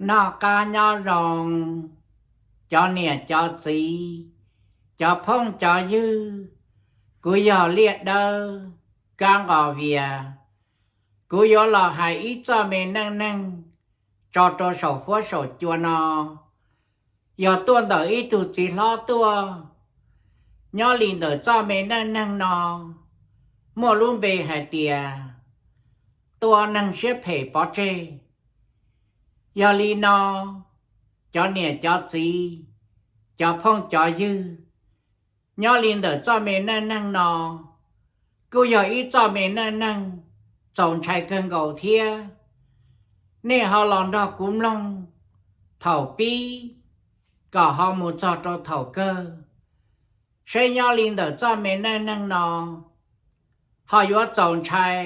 Noj qab nyob zoo, cov niam cov txiv, cov phooj cov ywg, kuv yog Liaj Dawb, Kab Nqos Vias. Kuv yuav los hais ib txoj me neej neeg tso rau saum huab saum cua no, yog tuaj ntawm ib tug txiv hlob tuaj. Nyob li ntawm txoj me neej neeg no muaj lub npe hais tias tua neeg siab phem pov tseg. Yog li no, cov niam cov txiv, cov phooj cov ywg, nyob li ntawm txoj me neej neeg no kuj yog ib txoj me neej neeg txaus ntshai kawg nkaus thiab. Nej ho los nrog kuv mloog thaum pib kom ho mus txog rau thaum kawg, saib nyob li ntawm txoj me neej neeg no ho yuav txaus ntshai,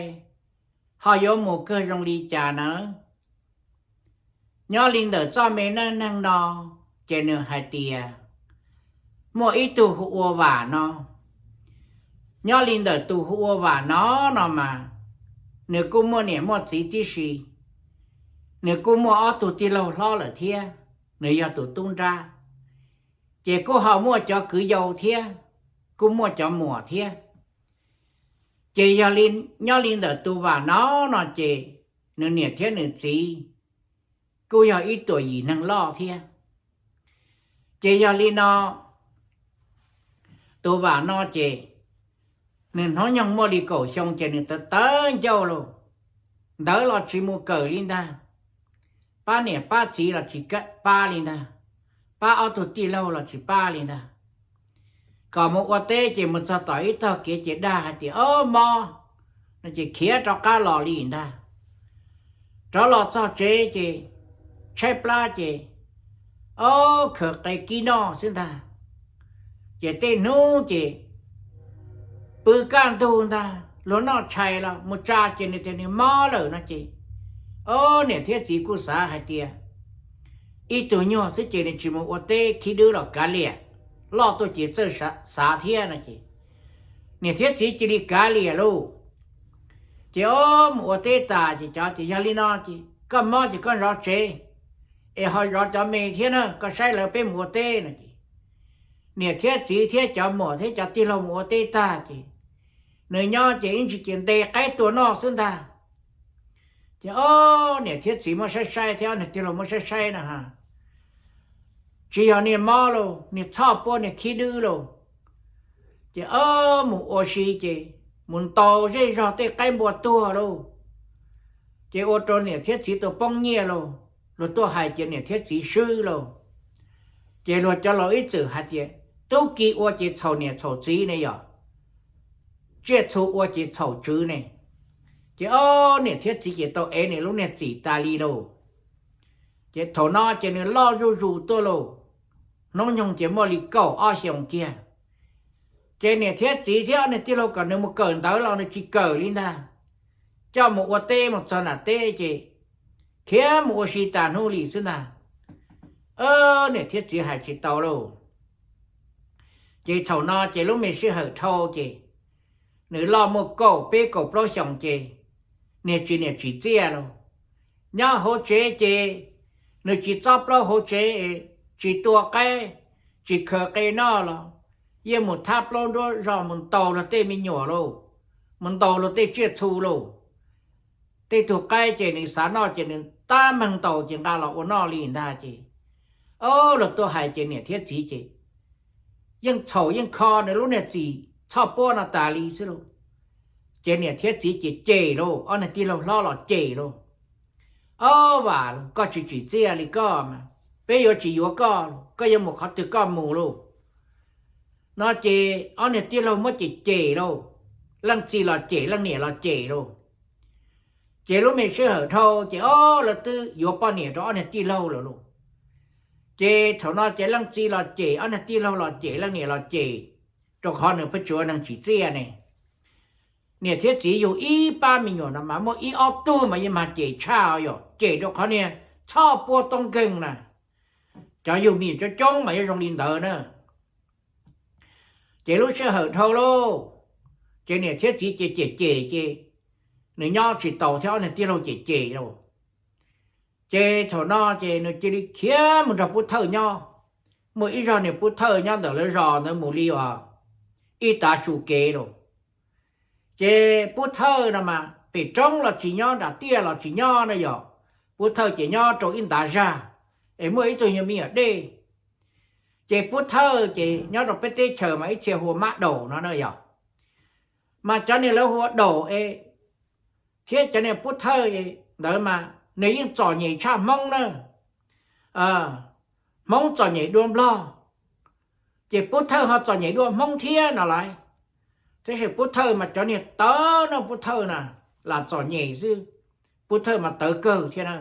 ho yuav mus kawg zoo li cas nawb. Nyob li ntawm txoj me neej neeg no, ces nws hais tias muaj ib tug hu ua Vam no. Nyob li ntawm tus hu ua Vam no no mas, nws kuj muaj niam muaj txiv tib si, nws kuj muaj ob tug tij laug hlob lawm thiab, nws yog tus tub nrab. Ces kuj ho muaj cov kwv yau thiab, kuj muaj cov muam thiab. Ces yog li, nyob li ntawm tus Vam no no ces nws niam thiab nws txiv kuj yog ib tuam yim neeg loj thiab. Ces yog li no, tus Vam no ces nws hnub nyoog muaj li kaum xyoo ces nws tawv tawv ncauj lauj. Ntawv los tsis mus kawm li ntag, pab niam pab txiv los tsis pab li ntag, pab ob tug tij laug los tsis pab li ntag. Kom mus ua teb ces mus txog tom ib tog kev ces dag hais tias, Ob mob, no ces khiav rov qab los li ntag. Rov los txog tsev ces tshaib plab ces ob khaws qe kib noj xwb ntag. Ces tej hnub ces pw kaj ntug ntag, luag noj tshais los mus tsa ces nws tias nws mob lawm no ces, ob niam thiab txiv kuj xav hais tias ib tug nyuag xwb ces nws tsis mus ua teb khib dwb los kav liam, loj tuaj ces txawj xav thiab no ces niam thiab txiv cia li kav liam lauj. Ces ob mus ua teb tas ces cov tias, Yog li no ces koj mob ces koj zov tsev, es ho zov cov me thiab na, koj saib lawv peb mus ua teb no ces niam thiab txiv thiab cov muam thiab cov tij laug mus ua teb tag ces nws nyob ces ib ntsis ces nte qaib tua noj xwb ntag. Ces ob niam thiab txiv muab saib saib thiab ob niag tij laug muab saib saib na ha, tsis yog niag mob lauj, niag txhoj puab niag khib dwb lauj. Ces ob mus ua si ces mus ntaus zej zog tej qaib npua tuag lauj. Ces ua rau niam thiab txiv tus poob nyiaj lauj, luag tuaj hais ces niam thiab txiv swb lauj. Ces luag cov laus ib txwm hais tias, Tub ki ua ces txhaum niam txhaum txiv ne yom, tsiaj txhu ua ces txhaum tswv ne. Ces ob niam thiab txiv ces tau ev nws lub niag txim tas li lauj. Ces thaum no ces nws loj zuj zus tuaj lauj, hnub nyoog ces muaj li kaum ob xyoos kiag. Ces niam thiab txiv thiab ob niag tij laug kom nws mus kawm ntawv los nws tsis kawm li ntag, coj mus ua teb mus txog nram teb ces khiav mus ua si tas hnub li xwb ntag. Niam thiab txiv hais tsis tau lauj. Ces thaum no ces lub me sij hawm dhau ces nws loj muaj kaum peb kaum plaub xyoos ces niag tsis niam tsis txiaj lauj. Nyob hauv tsev ces nws tsis txob plaub hauv tsev, tsis tua qaib, tsis khaws qe noj los yeej mus thab plaub nruab zog mus ntaus luag tej me nyuam lauj, mus ntaus luag tej tsiaj txhu lauj. Tej tug qaib ces nws xav noj ces nws tab meeg ntaus ces nqa los ua noj li ntag ces, o, luag tuaj hais ces niam thiab txiv ces yeej txhaum yeej kho nws lub niag txim txhoj puab no tas li xwb lauj. Ces niam thiab txiv ces cem lauj, ob niag tij laug hlob los cem lauj. Ob, Vam lauj, koj tsis tsim txiaj li koj mas peb yuav tsis yuav koj lauj, koj yuav mus qhov twg koj mus lauj. No ces ob niag tij laug muab cem cem lauj, leej txiv los cem leej niam los cem lauj. Ces lub me sij hawm dhau ces, o, lawv twb yuav poj niam rau ob niag tij laug lawm lauj. Ces thaum no ces leej txiv los cem, ob niag tij laug los cem, leej niam los cem, rau qhov nws pheej tsuav neeg tsim txiaj ne. Niam thiab txiv yug ib pab me nyuam no mas muaj ib ob tug mas yeej mag cem tshaj yom, cem rau qhov niag txhoj puab toob nkeeg na. Cov yug me nyuam coob coob mas yuav zoo li ntawd na. Ces lub sij hawm dhau lauj, ces niam thiab txiv ces cem cem ces nws nyob tsis taus thiab ob niag tij laug cem cem lauj. Ces thaum no ces nws cia li khiav mus nrog Pub Thawj nyob. Muaj ib zaug niag Pub Thawj nyob ntawm lawv zos ntawd mus li uas ib tav su kev lawm. Ces Pub Thawj no mas pem roob los tsis nyob, nram tiaj los tsis nyob na yog, Pub Thawj ces nyob rau ib ntav zag, es muaj ib tug nyuag me nyuam dej. Ces Pub Thawj ces nyob rau peb teb chaws mas ib txhia hu ua Mab Daum no na yog, mas cov niag lawv hu ua Daum es thiab cov niag Pub Thawj ntawd mas nws yeej txom nyem tshaj Hmoob na. Hmoob txom nyem dua Nplog, ces Pub Thawj ho txom nyem dua Hmoob thiab no lauj. Tab sis Pub Thawj mas cov niag tawv no, Pub Thawj na lam txom nyem xwb, Pub Thawj mas tawv kawg thiab na.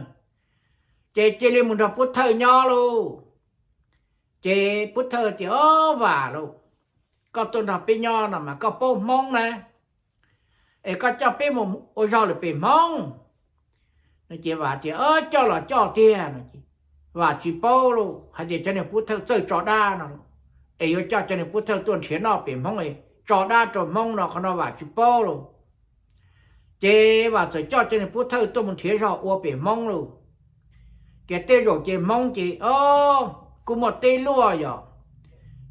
Ces cia li mus nrog Pub Thawj nyob lauj. Ces Pub Thawj tias, Ob, Vam lauj, koj tuaj nrog peb nyob no mas koj paub Hmoob na, es koj coj peb mus ua zog lawm pem Hmoob? Ces Vam tias, Coj los coj tiag no ces Vam tsis paub lauj, hais tias cov niag Pub Thawj txawj tso dab no, es yuav coj cov niag Pub Thawj tuaj nrhiav noj pem Hmoob es tso dab rau Hmoob no, qhov no Vam tsis paub lauj. Ces Vam txawm coj cov niag Pub Thawj tuaj mus nrhiav zog ua pem Hmoob lauj. Ces tej zaum ces Hmoob ces, o, kuj muaj teb luaj yog,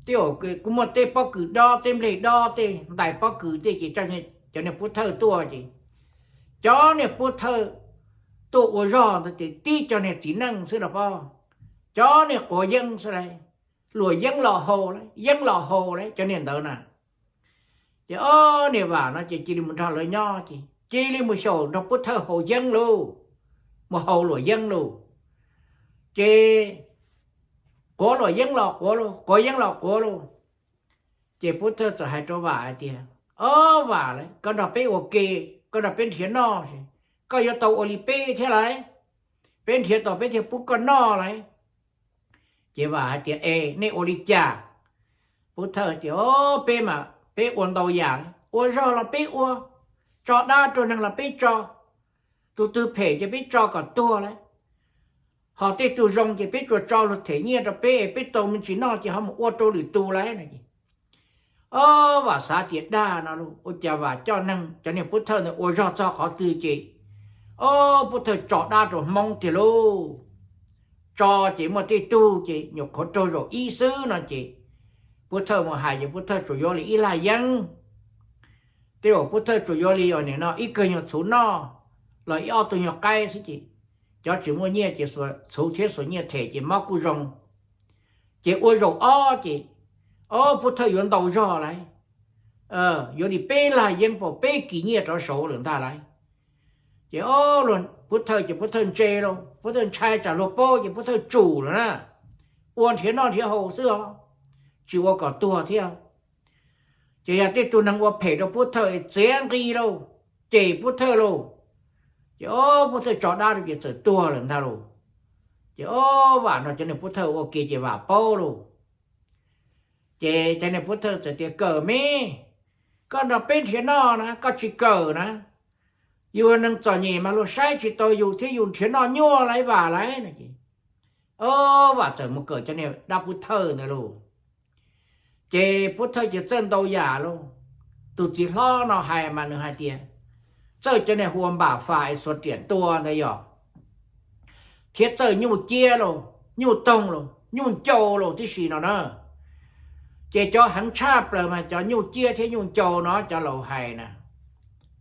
tej zaum kuj muaj teb pob kws dob, teb nplej dob, tej ntais pob kws tej, ces cov niag Pub Thawj tuaj ces cov niag Pub Thawj tuaj ua zog ntawd ces tib cov niag txiv neej xwb los pob, cov niag quav yeeb xwb lauj, luam yeeb los haus lauj, yeeb los haus lauj, cov niag ntawd na. Ces ob niag Vam no ces cia li mus nrog lawv nyob ces cia li mus xyaum nrog Pub Thawj haus yeeb lauj, mus haus luam yeeb lauj. Ces quav luam yeeb los quav lauj, quav yeeb los quav lauj. Ces Pub Thawj txawm hais rau Vam hais tias, Ob, Vam lauj, koj nrog peb ua ke, koj nrog peb nrhiav noj, koj yuav tau ua li peb thiab lauj, peb nrhiav tau peb thiaj pub koj noj lauj. Ces Vam hais tias, Es nej ua li cas? Pub Thawj tias, Peb mas peb ua ntau yam, ua zog los peb ua, tso dab rau neeg los peb tso, tus twg phem ces peb tso kom tuag lauj, ho tej tug zoo ces peb tsuas tso luag them nyiaj rau peb es peb tau me ntsis noj ces ho mus ua rau lwm tus lauj no. Ob, Vam xav tias dag no lauj, ua cas Vam coj neeg cov niag Pub Thawj ntawd ua zog txog qhov twg ces, ob, Pub Thawj tso dab rau Hmoob tiag lauj. Tso ces muaj tej tug ces nyuam qhuav raug zaum ib xwb no ces Pub Thawj mus hais ces Pub Thawj tsuas yuav li ib lag yeeb. Tej zaum Pub Thawj tsuas yuav li os nim no ib kawg nyuag txhuv noj los ib ob tug nyuag qaib xwb ces cov tsis muaj nyiaj ces txhuv thiab xuas nyiaj them ces mob kuj zoo. Ces ua zaum ob ces, ob, Pub Thawj yuav ntau zog lauj, yuav li peb lag yeeb pam peb kis nyiaj rov saud lawm ntag lauj. Ces ob, Pub Thawj ces Pub Thawj ntse lauj, Pub Thawj ntshai tsam luag paub ces Pub Thawj tsum lawm na, ua nrhiav noj nrhiav haus xwb os, tsis ua kom tuag thiab. Ces yog tej tug neeg ua phem rau Pub Thawj txiav nqi lauj, cem Pub Thawj lauj, ces ob, Pub Thawj tso dab rau ces txawm tuag lawm ntag lauj. Ces ob, Vam no cov niag Pub Thawj ua ke ces Vam paub lauj. Ces cov niag Pub Thawj txawm tias, Kawm me, koj nrog peb nrhiav noj na koj tsis kawm na, yus neeg txom nyem mas luag saib tsis tau yus thiab yus nrhiav noj nyuaj lauj Vam lauj no ces, ob, Vam txawm mus kawm cov niag dab Pub Thawj ntawd lauj. Ces Pub Thawj ces txawj ntau yam lauj. Tus txiv hlob no hais mas nws hais tias txawj cov niag hu ua npam fam es xuas riam tua ntawd yog, thiab txawj nyuj ciab lauj, nyuj toog lauj, nyuj ncau lauj tib si no na. Ces cov heev tshaj plaws mas cov nyuj ciab thiab nyuj ncau no cov laus hais na,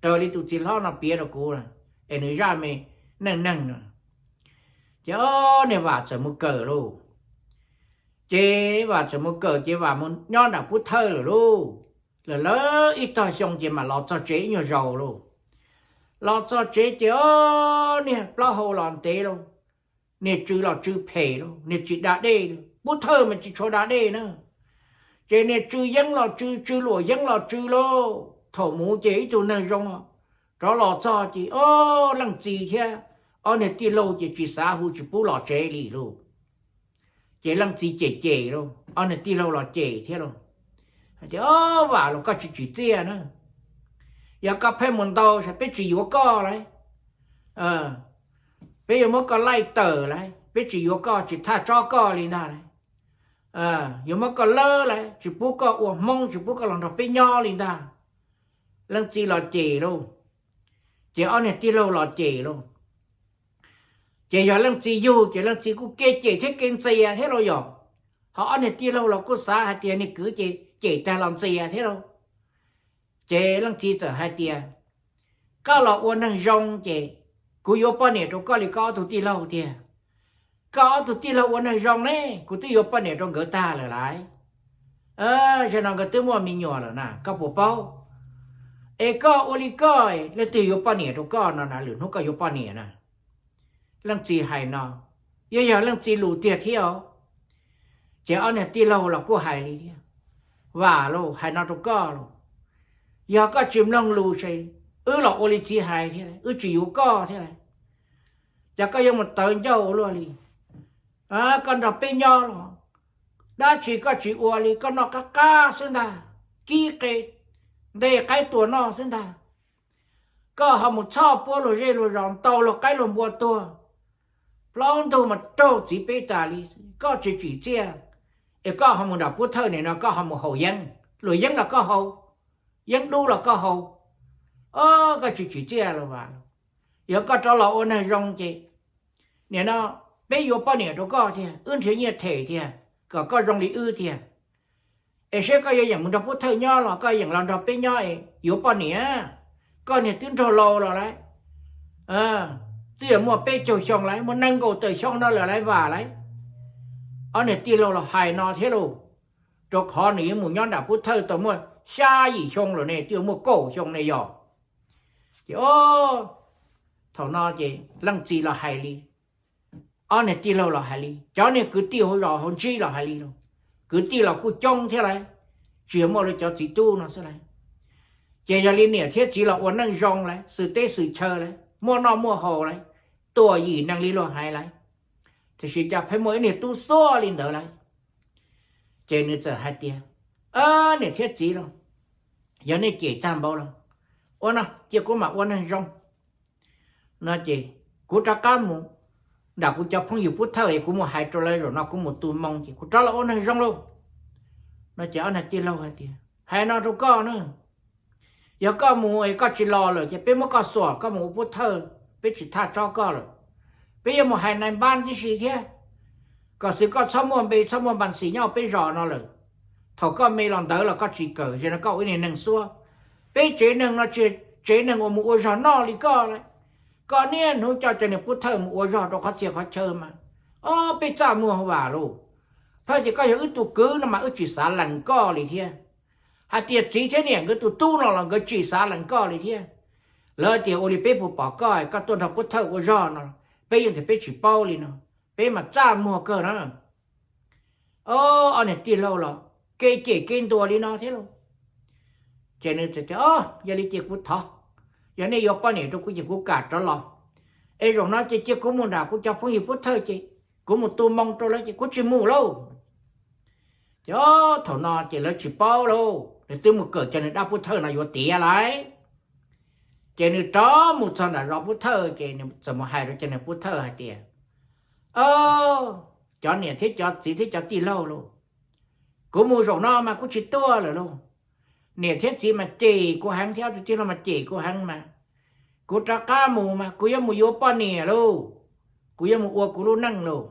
raws li tus txiv hlob no piav rau kuv es nws zaj me neej neeg no. Ces ob niag Vam txawm mus kawm lauj. Ces Vam txawm mus kawm ces Vam mus nyob nram Pub Thawj lawm lauj. Lawv lawv ib tog xyoo ces mam los txog tsev ib nyuag zaus lauj. Los txog tsev ces ob niag plaub hau los ntev lauj, niag tsw los tsw phem lauj, niag tsis da dej lauj. Pub Thawj mas tsis tshua da dej na. Ces niag tsw yeeb los tsw, tsw luam yeeb los tsw lauj. Thaum mus ces ib tug neeg zoo rov los txog ces ob leej txiv thiab ob niag tij laug ces tsis xav hu tsis pub los tsev li lauj. Ces leej txiv cem cem lauj, ob niag tij laug los cem thiab lauj, hais tias, Ob, Vam lauj, koj tsis tsim txiaj na, yog koj pheej mus ntau sav peb tsis yuav koj lauj. Peb yuav muab koj laij tawm lauj, peb tsis yuav koj, tsis thaj tsob koj li ntag lauj. Yuav muab koj lawb lauj, tsis pub koj ua Hmoob, tsis pub koj los nrog peb nyob li ntag. Leej txiv los cem lauj, ces ob niag tij laug los cem lauj. Ces yog leej txiv yug ces leej txiv kuj kev cem thiab kev ntxias thiab lauj yom. Ho ob niag tij laug los kuj xav hais tias niag kwv ces cem tag los ntxias thiab lauj. Ces leej txiv txawm hais tias, koj los ua neeg zoo ces kuv yuav poj niam rau koj li koj ob tug tij laug tiag. Koj ob tug tij laug ua neeg zoo ne, kuv twb yuav poj niam rau nkawd tag lawm lauj. Zaum no nkawd twb muaj me nyuam lawm na, koj puas paub? Es koj ua li koj, leej twg yuav poj niam rau koj no na, lwm hnub koj yuav poj niam na. Leej txiv hais no, yog yog leej txiv lus tiag thiab os. Ces ob niag tij laug los kuj hais li thiab, vam lauj, hais no rau koj lauj, yog koj tsis mloog lus ces wb los ua li txiv hais thiab, wb tsis yuav koj thiab lauj. Ces koj yuav mus tawv ncauj ua luaj li. Koj nrog peb nyob los dab tsi koj tsis ua li, koj noj qab qab xwb ntag, kib qe ntej qaib tua noj xwb ntag. Koj ho mus txhoj puab luag zej luag zos, ntaus luag qaib luag npua tuag, plaub ntug mas raug txiv peb tas li. Koj tsis tsim txiaj, es koj ho mus nram pub thawj nim no koj ho mus haus yeeb, luag yeeb los koj haus, yeeb dub los koj haus. Koj tsis tsim txiaj los as. Yog koj rov los ua neeg zoo ces nim no peb yuav poj niam rau koj thiab, wb nrhiav nyiaj them thiab, kom koj zoo li wb thiab. Es seb koj yuav yeem mus nrog pub thawj nyob los koj yeem los nrog peb nyob es yuav poj niam. Koj niag twb nraug laus los lawm, twb yuav muaj peb caug xyoo lawm, muaj nees nkaum tawm xyoo no lawm lawv vam lawm. Ob niag tij laug los hais no thiab lauj, rau qhov nws yuav mus nyob nram pub thawj tau muaj xya yim xyoo lawm ne, twb yuav muaj kaum xyoo ne yog. Ces thaum no ces leej txiv los hais li, ob niag tij laug los hais li, cov niag kwv tij hauv zos hauv ntsib los hais li lauj. Kwv tij los kuj coob thiab lauj, tsis yog muaj li cov txiv tub no xwb lauj. Ces yog li niam thiab txiv los ua neej zoo lauj, xwm teb xwm chaw lauj, muaj noj muaj haus lauj, tuam yim neeg li luag hais lauj. Tiam sis cas pheej muaj ib niag tub xuab li ntawd lauj. Ces nws txawm hais tias, niam thiab txiv lauj, yog nej cem tag npaum lauj, ua no cia kuv mam ua neeg zoo no ces kuv rov qab mus nram kuv cov phooj ywg pub thawj es kuv mus hais rau lawv, zaum no kuv mus tu moo ces kuv rov los ua neeg zoo lauj. No ces ob niag tij laug hais tias, hais no rau koj na, yog koj mus es koj tsis los lawm ces peb muab koj xuas koj mus ua pub thawj, peb tsis thaj tsob koj lawm. Peb yuav mus hais nais npab tib si thiab, kom xwv koj txhob muaj npe txhob muaj npas xis nyob peb zos no lawm. Thaum koj me los ntawd los koj tsis kawm, zaum no koj ua ib niag neeg xuab. Peb tsev neeg no tsis yog tsev neeg uas mus ua zog noj li koj lauj. Koj niaj hnub coj cov niag pub thawj mus ua zog rau qhov txhia qhov chaw mas, o, peb txaj muag vam lauj. Phaj tias koj yog wb tus kwv no mas wb tsis xav lees koj li thiab. Hais tias txiv thiab niam nkawd tus tub no los nkawd tsis xav lees koj li thiab. Lawv tias ua li peb puas pom koj, koj tuaj nrog pub thawj ua zog no, peb yeej tias peb tsis paub li no, peb mas txaj muag kawg na. O, ob niag tij laug los kev cem kev ntuas li no thiab lauj. Ces nws txawm tias, o, yog li ces kuv thov, yog nej yuav poj niam rau kuv ces kuv kam rov los. Es zaum no ces cia kuv mus nram kuv cov phooj ywg pub thawj ces kuv mus tu moo rau lawv ces kuv tsis mus lauj. Ces o, thaum no ces lawv tsis paub lauj, nws twb mus kawm cov niag dab pub thawj no yuav tiav lauj. Ces nws rov mus txog nram zos pub thawj ces nws txawm mus hais rau cov niag pub thawj hais tias, o, cov niam thiab cov txiv thiab cov tij laug lauj, kuv mus zaum no mas kuv tsis tuaj lawm lauj. Niam thiab txiv mas cem kuv heev thiab ob tug tij laug mas cem kuv heev mas, kuv rov qab mus mas kuv yuav mus yuav poj niam lauj, kuv yuav mus ua kuv lub neej lauj.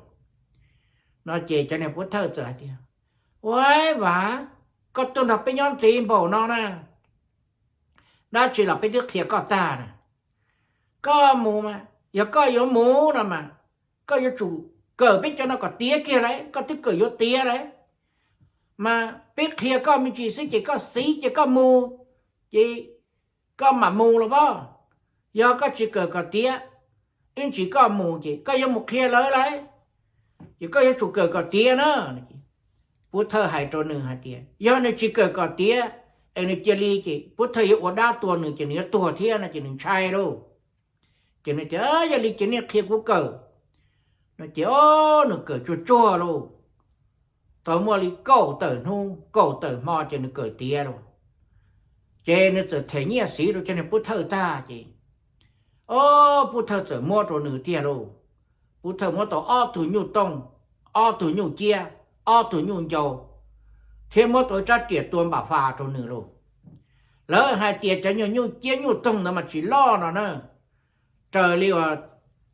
No ces cov niag pub thawj txawm hais tias, ua, Vav, koj tuaj nrog peb nyob ntxiv npaum no na, dab tsi los peb twb qhia koj tag na. Koj mus mas yog koj yuav mus no mas, koj yuav tsum kawm peb cov no kom tiav kiag lauj, koj twb kawm yuav tiav lauj. Mas peb qhia koj me ntsis xwb ces koj xiv ces koj mus, ces koj mam mus los pob. Yog koj tsis kawm kom tiav, ib ntsis koj mus ces koj yuav mus qhia lawv lauj, ces koj yuav tsum kawm kom tiav na. Pub thawj hais rau nws hais tias yog nws tsis kawm kom tiav, es nws cia li ces pub thawj yuav ua dab tua nws ces nws yuav tuag thiab no ces nws ntshai lauj. Ces nws tias, yog li ces nej qhia kuv kawm. No ces o, nws kawm tsuag tsuag lauj, tau muaj li kaum tawm hnub kaum tawm hmo ces nws kawm tiav lauj. Ces nws txawm them nyiaj xiv rau cov niag pub thawj tag ces, o, pub thawj txawm muab rau nws tiag lauj. Pub thawj muab tau ob tug nyuj tooj, ob tug nyuj ciab, ob tug nyuj ncau, thiab muab tau ib rab riam tua npam fas rau nws lauj. Lawv hais tias cov nyuj ciab nyuj tooj ntawd mas tsis loj no na, raws li uas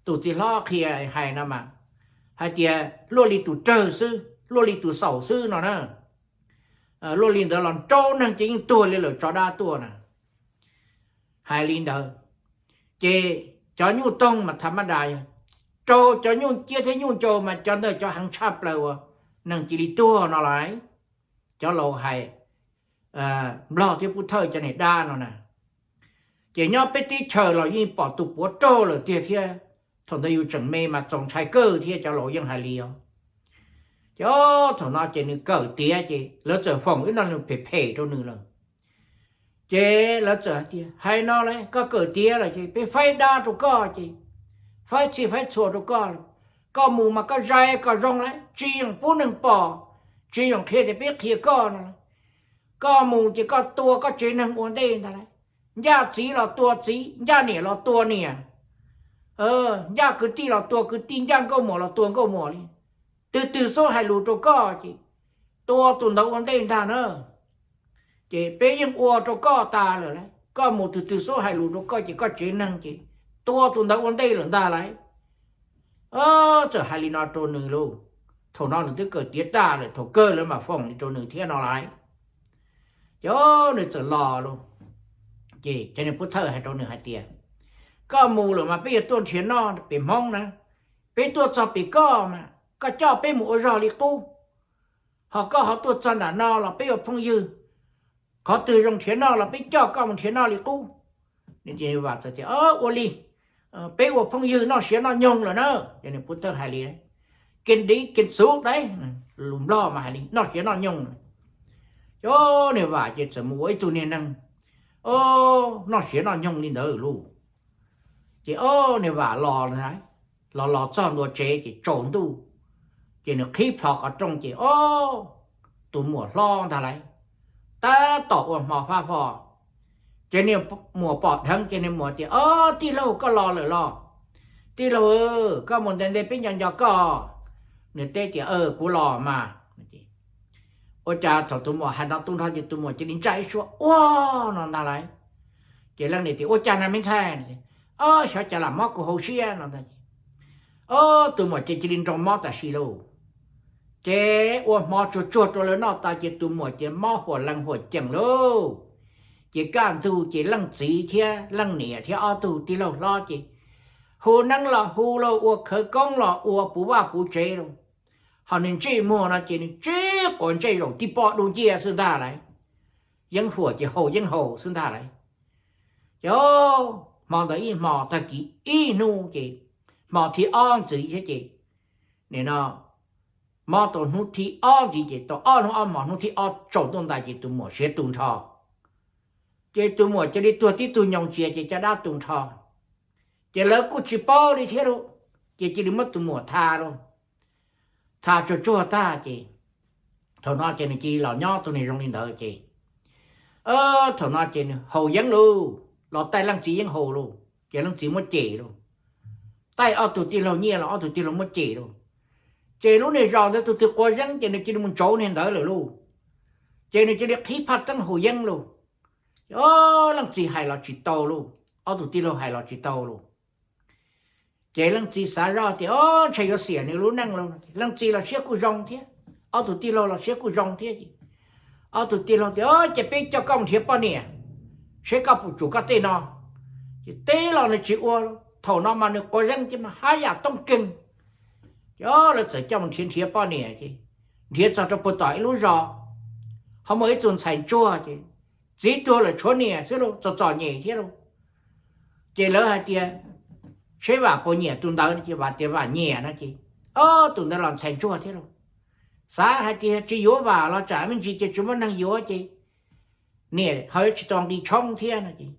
tus txiv hlob qhia hais no mas, hais tias luaj li tus rawg xwb, luaj li tus xaum xwb no na. Luaj li ntawd los rau neeg ces yeej tuag li lawm tso dab tuaj na. Hais li ntawd, ces cov nyuj toog mas tha mab das yog raug cov nyuj ciab thiab nyuj ncaus mas cov ntawd cov heev tshaj plaws uas neeg cia li tuag no lawm. Cov laus hais, Nplog thiab Pub Thawj cov niag dab no na. Ces nyob peb teb chaws los yeej pom tus puav raug lawm tiag thiab. Thaum ntawd yus tseem me mas txaus ntshai kawg thiab, cov laus yeej hais li os. Ces thaum no ces nws kawm tiav ces lawv txawm foom ib lo lus phem phem rau nws lawm. Ces lawv txawm hais tias, hais no las, koj kawm tiav lawm ces peb faib dab rau koj ces faib txhij faib txhua rau koj. Koj mus mas koj zais kom zoo las, tsis yeem pub neeg pom, tsis yeem qhia tias peb qhia koj no las. Koj mus ces koj tua koj tsev neeg ua ntej ntag las. Ncaj txiv los tua txiv, ncaj niam los tua niam, ncaj kwv tij los tua kwv tij, ncaj nkauj muam los tua nkauj muam li. Twg twg xub hais lus rau koj ces tua tus ntawd ua ntej ntag na. Ces peb yeej ua rau koj tas lawm las, koj mus twg twg xub hais lus rau koj ces koj tsev neeg ces tua tus ntawd ua ntej lawm ntag las. Txawm hais li no rau nws lauj. Thaum no nws twb kawm tiav tag lawm, thaum kawg lawv mam foom li rau nws thiab no las. Ces nws txawm los lauj. Ces cov niag pov thawj hais rau nws hais tias, koj mus lawm mas peb yuav tuaj nrhiav noj pem Hmoob na. Peb tuaj txog pem koj mas koj coj peb mus ua zog li qub, ho koj ho tuaj txog nram no los peb ua phooj ywg. Qhov twg zoo nrhiav noj los peb coj koj mus nrhiav noj li qub. Vam tias, ua li, peb ua phooj ywg noj siav noj nyoog lawm na. Ces nws pov thawj hais li, kiv div kiv xuv dab, lus Nplog mas hais li noj siav noj nyoog. Ces nws Vam ces txawm mus ua ib tug niag neeg noj siav noj nyoog li ntawd lauj. Ces nws Vam los, los los txog ntua tsev ces tsaus ntuj, ces nws qhib plho qhov rooj ces o, tus muam hlob ntag lauj, tab tom ua hmo fab fo. Ces niag muam pom dheev ces niag muam tias, o, tij laug koj los lawm los? Tij laug, koj mus ntev ntev peb nco nco koj. Nws teb tias, kuv los mas. Ua cas thaum tus muam hais no tu nrho ces tus muam cia li ntsaj ib suab ua no ntag lauj. Ces leej niam tias, ua cas na me ntxhais? O, xyov cas lam mob kuv hauv siab no ntag. O, tus muam ces cia li nroo mob tam sim lauj. Ces ua hmo tsuag tsuag rau lawv noj tas ces tus muam ces mob huam lees huam ceem lauj. Ces kaj ntug ces leej txiv thiab leej niam thiab ob tug tij laug hlob ces hu neeb los hu lauj, ua khawv koob los ua puv vaj puv tsev lauj. Ho nws ntsej muag no ces nws tsis quav ntsej zaum tib pob dub nciab xwb ntag lauj. Yeeb huam ces haus yeeb haus xwb ntag lauj. Ces hmo ntawd ib hmo tag kis ib hnub ces hmo thib ob ntxiv thiab ces nim no mob tau hnub thib ob ntxiv ces tau ob hnub ob hmo, hnub thib ob tsaus ntuj ntais ces tus muam siav tu nrho. Ces tus muam cia li tuag tib tug nyoos tsias ces caj dab tu nrho. Ces lawv kuj tsis paub li thiab lauj, ces cia li muab tus muam tha lauj. Tha tsuag tsuag tag ces thaum no ces nws cia li los nyob tus niag zoo li ntawd ces thaum no ces nws haus yeeb lauj, los taij leej txiv yeeb haus lauj, ces leej txiv muab cem lauj. Taij ob tug tij laug nyiaj los ob tug tij laug muab cem lauj. Ces lub niag zos ntawd tus twg quav yeeb ces nws cia li mus ntsauv niag ntawd lawm lauj. Ces nws cia li qhib phaj teeb haus yeeb lauj. Leej txiv hais los tsis tau lauj, ob tug tij laug hais los tsis tau lauj. Ces leej txiv xav zoj tias, o, ntshe yuav xiam nws lub neej lauj. Leej txiv los siab kuj zoo thiab, ob tug tij laug los siab kuj zoo thiab ces ob tug tij laug tias, o, ces peb coj koj mus nrhiav poj niam, seb koj puas tsuam koj tej no. Ces teb los nws tsis ua, thaum no mas nws quav yeeb ces mas haj yam tooj keeg. Ces lawv txawm coj mus nrhiav nrhiav poj niam ces nrhiav txog rau puag tom ib lub zos, ho muaj ib tug ntxhais ntsuag ces txiv tuag lawm tshuav niam xwb lauj, txom txom nyem thiab lauj. Ces lawv hais tias, seb Vam puas nyiam tus ntawd no ces Vam tias Vam nyiam no ces, o, tus ntawd los ntxhais ntsuag thiab lauj. Xav hais tias tsis yuav Vam los tsam me ntsis ces tsis muaj neeg yuav ces niam ho yuav tsis tau nqi tshoob thiab no ces,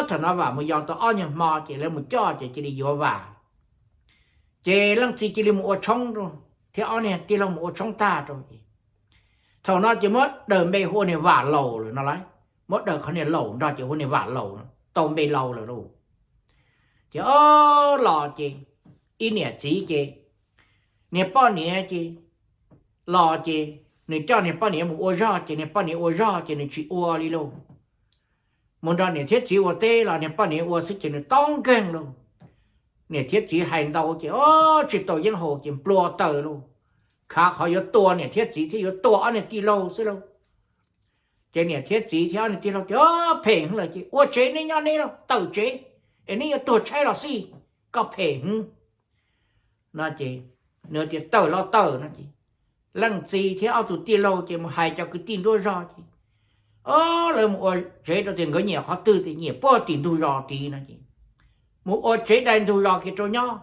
thaum no Vam mus yos tau ob nyuag hmo ces lawv mus coj ces cia li yuav Vam. Ces leej txiv cia li mus ua tshoob rau, thiab ob niag tij laug mus ua tshoob tag rau ces thaum no ces muab daws npe hu ua niag Vam Laus lawm no lauj. Muab daws qhov niag Laus nrog ces hu niag Vam Laus, tau npe Laus lawm lauj. Ces o, los ces ib niam txiv ces niag poj niam ces los ces nws coj niag poj niam mus ua zog ces niag poj niam ua zog ces nws tsis ua li lauj. Mus nrog niam thiab txiv ua teb los niag poj niam ua xwb ces nws tau nkeeg lauj. niam thiab txiv hais ntau ces ob tsis tau yeeb haus ces nplua taws lauj, khav qhov yuav tua niam thiab txiv thiab yuav tua ob niag tij laug xwb lauj. Ces niam thiab txiv thiab ob niag tij laug ces ob phem hwv lawm ces ua tsev neb nyob neb los tawm tsev, es neb yuav tuag tshaib los xij, koj phem hwv no ces nws tias tawm los tawm no ces leej txiv thiab ob tug tij laug ces mus hais cov kwv tij nruab zog ces ob lawv mus ua tsev rau tias nkawd nyiam qhov twg tias nyiam puag tim ntug zos tid no ces mus ua tsev dai ntug zos kiag rau nyob.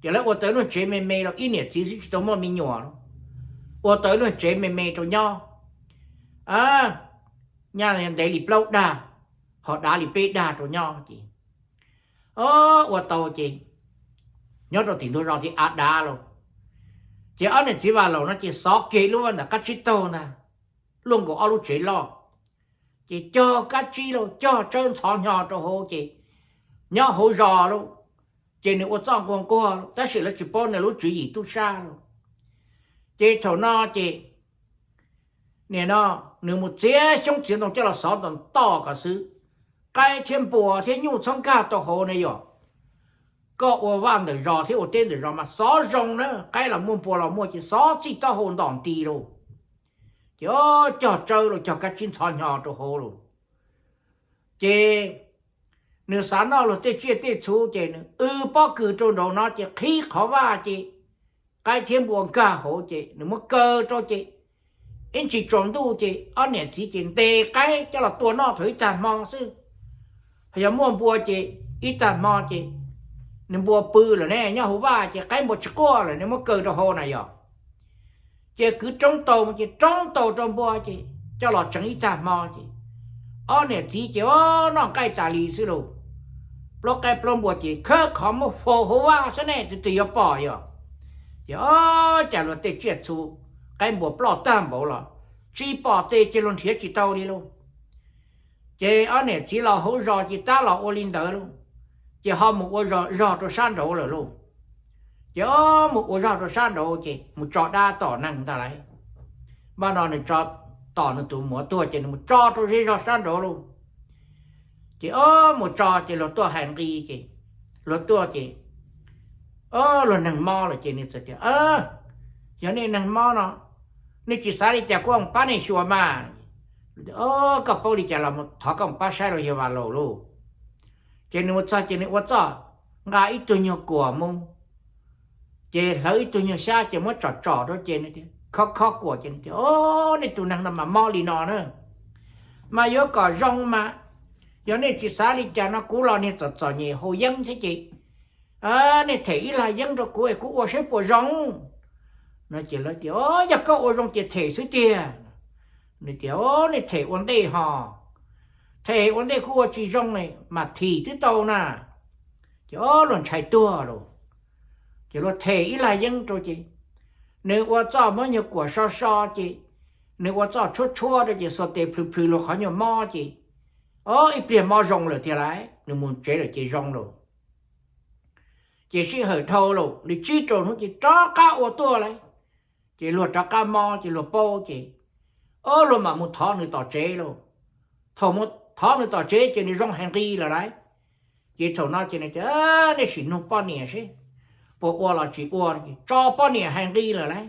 Ces lawv ua tau lub tsev me me rau ib niam txiv xwb tsis tau muaj me nyuam lauj, ua tau lub tsev me me rau nyob, nyaj ntev li plaub dag, ho dav li peb dag rau nyob ces ua tau ces nyob rau tim ntug zos thiab av dav lauj. Ces ob niam txiv Vam Laum no ces xov kiag lub vaj ntawm qab tsib taug ntag, luaj nkaus ob lub tsev loj. Ces cog kab tsib lauj, cog tsawb ntxhov hnyo rau hauv ces nyob hauv zos lauj, ces nws ua txoj nquag nquag lauj, tab sis lawv tsis paub nws lub tswv yim tub sab lauj. Ces thaum no ces nim no nws mus txiav xyoob txiav ntoo coj los xov ntawm toj kom xwb, qaib thiab npua thiab nyuj txhob nkag tau hauv ne yom. Koj ua vaj ntawm zos thiab ua teb ntawm zos mas xov zoo na, qaib los muaj npua los muaj ces xov txij taub hau ntom nti lauj. Ces cog tsawb los cog kab tsib ntxhov hnyo rau hauv lauj. Ces nws xav noj luag tej tsiaj tej txhu ces nws w pob kws rau nraud no ces qhib qhov vaj ces qaib thiab npua nkag hauv ces nws muab kaw rau ces ib ntsis tsaus ntuj ces ob niam txiv ces ntes qaib coj los tua noj thaum ib tag hmo xwb. Yog muaj npua ces ib tag hmo ces nws npua pw lawm ne, nyob hauv vaj ces qaib npua tsis quaj lawm ne, muab kaw rau hauv na yom. Ces kwv roob taus mus ces roob taus rau npua ces coj los tseev ib tag hmo ces ob niam txiv ces noj nqaij tas li xwb lauj. Plaub qaib plaub npua ces khawb qhov muab faus hauv vaj xwb ne, tus twg yuav pom yom. Ces ob cas luag tej tsiaj txhu qaib npua ploj tag npaum los tsis pom tes ces luag nrhiav tsis tau li lauj. Ces ob niam txiv los hauv zos ces tab los ua li ntawd lauj. Ces ho mus ua zog rau sab nraud lawm lauj. Ces mus ua zog rau sab nraud ces mus tso dab tom neeg ntag lauj. Npaj no nws tso, tom nws tus muam tuag ces nws mus tso rau zej zog sab nraud lauj. Ces mus tso ces luag tuaj hais nqi ces luag tuaj ces luag neeg mob lawm ces nws txawm tias, yog nej neeg mob no, nej tsis xav li cas kuv pab nej xyuas mas. Koj paub li cas los thov koj mus pab saib los yog Vam Laum lauj. Ces nws mus txog ces nws ua txuj nqa ib tug nyuag kuam mus, ces hlawv ib tug nyuag xyab ces muab tsom tsom rau ces nws tias, khob khob kuam ces nws tias, o, nej tus neeg no mas mob li no na, mas yuav kom zoo mas, yog nej tsis xav li cas no kuv los niag txom txom nyem haus yeeb thiab ces nej them ib lag yeeb rau kuv es kuv ua saib puas zoo no. Ces lawv tias, o, yog koj ua zoo ces them xwb tiag. Nws tias, o, nej them ua ntej ho, them ua ntej kuv ua tsis zoo mas thim twb tau na. Ces o, luag ntshai tuag lauj. Ces luag them ib lag yeeb rau ces nws ua txuj muab nyuag kuam so so ces nws ua txuj tshuab tshuab rau ces xuas tes plhws plhws luag qhov nyuag mob ces o, ib pliag mob zoo lawm tiag lauj, nws mus tsev lawm ces zoo lawm. Ces sij hawm dhau lawm li tsib rau hnub ces rov qab ua tuaj lauj. Ces luag rov qab mob ces luag paub ces o, luag mam mus thov nws tom tsev lauj. Thaum mus thov nws tom tsev ces nws zoo hais nqi lawm lauj. Ces thaum no ces nws tias, nej sim nug poj niam seb puas ua los tsis ua, ces tso poj niam hais nqi lawm lauj.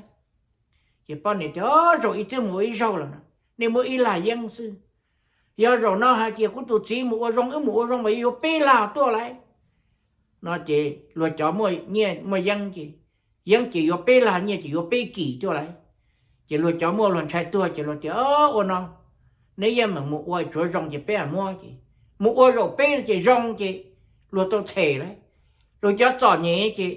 Ces poj niam tias, zaum ib twb mus ua ib zaug lawm no, nej muab ib lag yeeb xwb. Yog zaum no hais tias kuv tus txiv mus ua zoo, wb mus ua zoo mas yuav peb lag tuaj lauj no ces luag cov muaj yeeb ces, yeeb ces yuav peb lag, nyiaj ces yuav peb kis tuaj lauj. Ces luag cov muaj luag ntshai tuag ces luag tias, ua no, neb yeej meem mus ua, tsuav zoo ces peb mam muab ces mus ua zaum peb no ces zoo ces luag tau them lauj. Luag cov txom nyem ces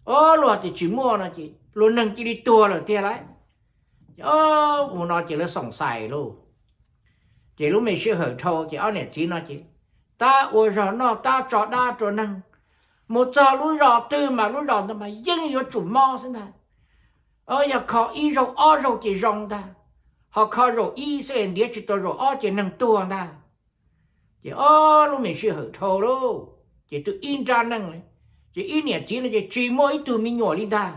o, luag tias tsis muaj no ces luag neeg cia li tuag lawm tiag lauj. Ces o, ua no ces lawv xoom xais lauj. Ces lub me sij hawm dhau ces ob niam txiv no ces tab ua zog noj tab tso dab rau neeg, mus txog lub zos twg mas lub zos ntawd mas yeej yuav tsum mob xwb ntag. Yog kho ib zaug ob zaug ces zoo ntag, ho kho zaum ib xwb ntiav tsis tau zaum ob ces neeg tuag ntag. Ces o, lub me sij hawm dhau lauj, ces twb ib nrab neej lauj, ces ib niam txiv no ces tsis muaj ib tug me nyuam li ntag.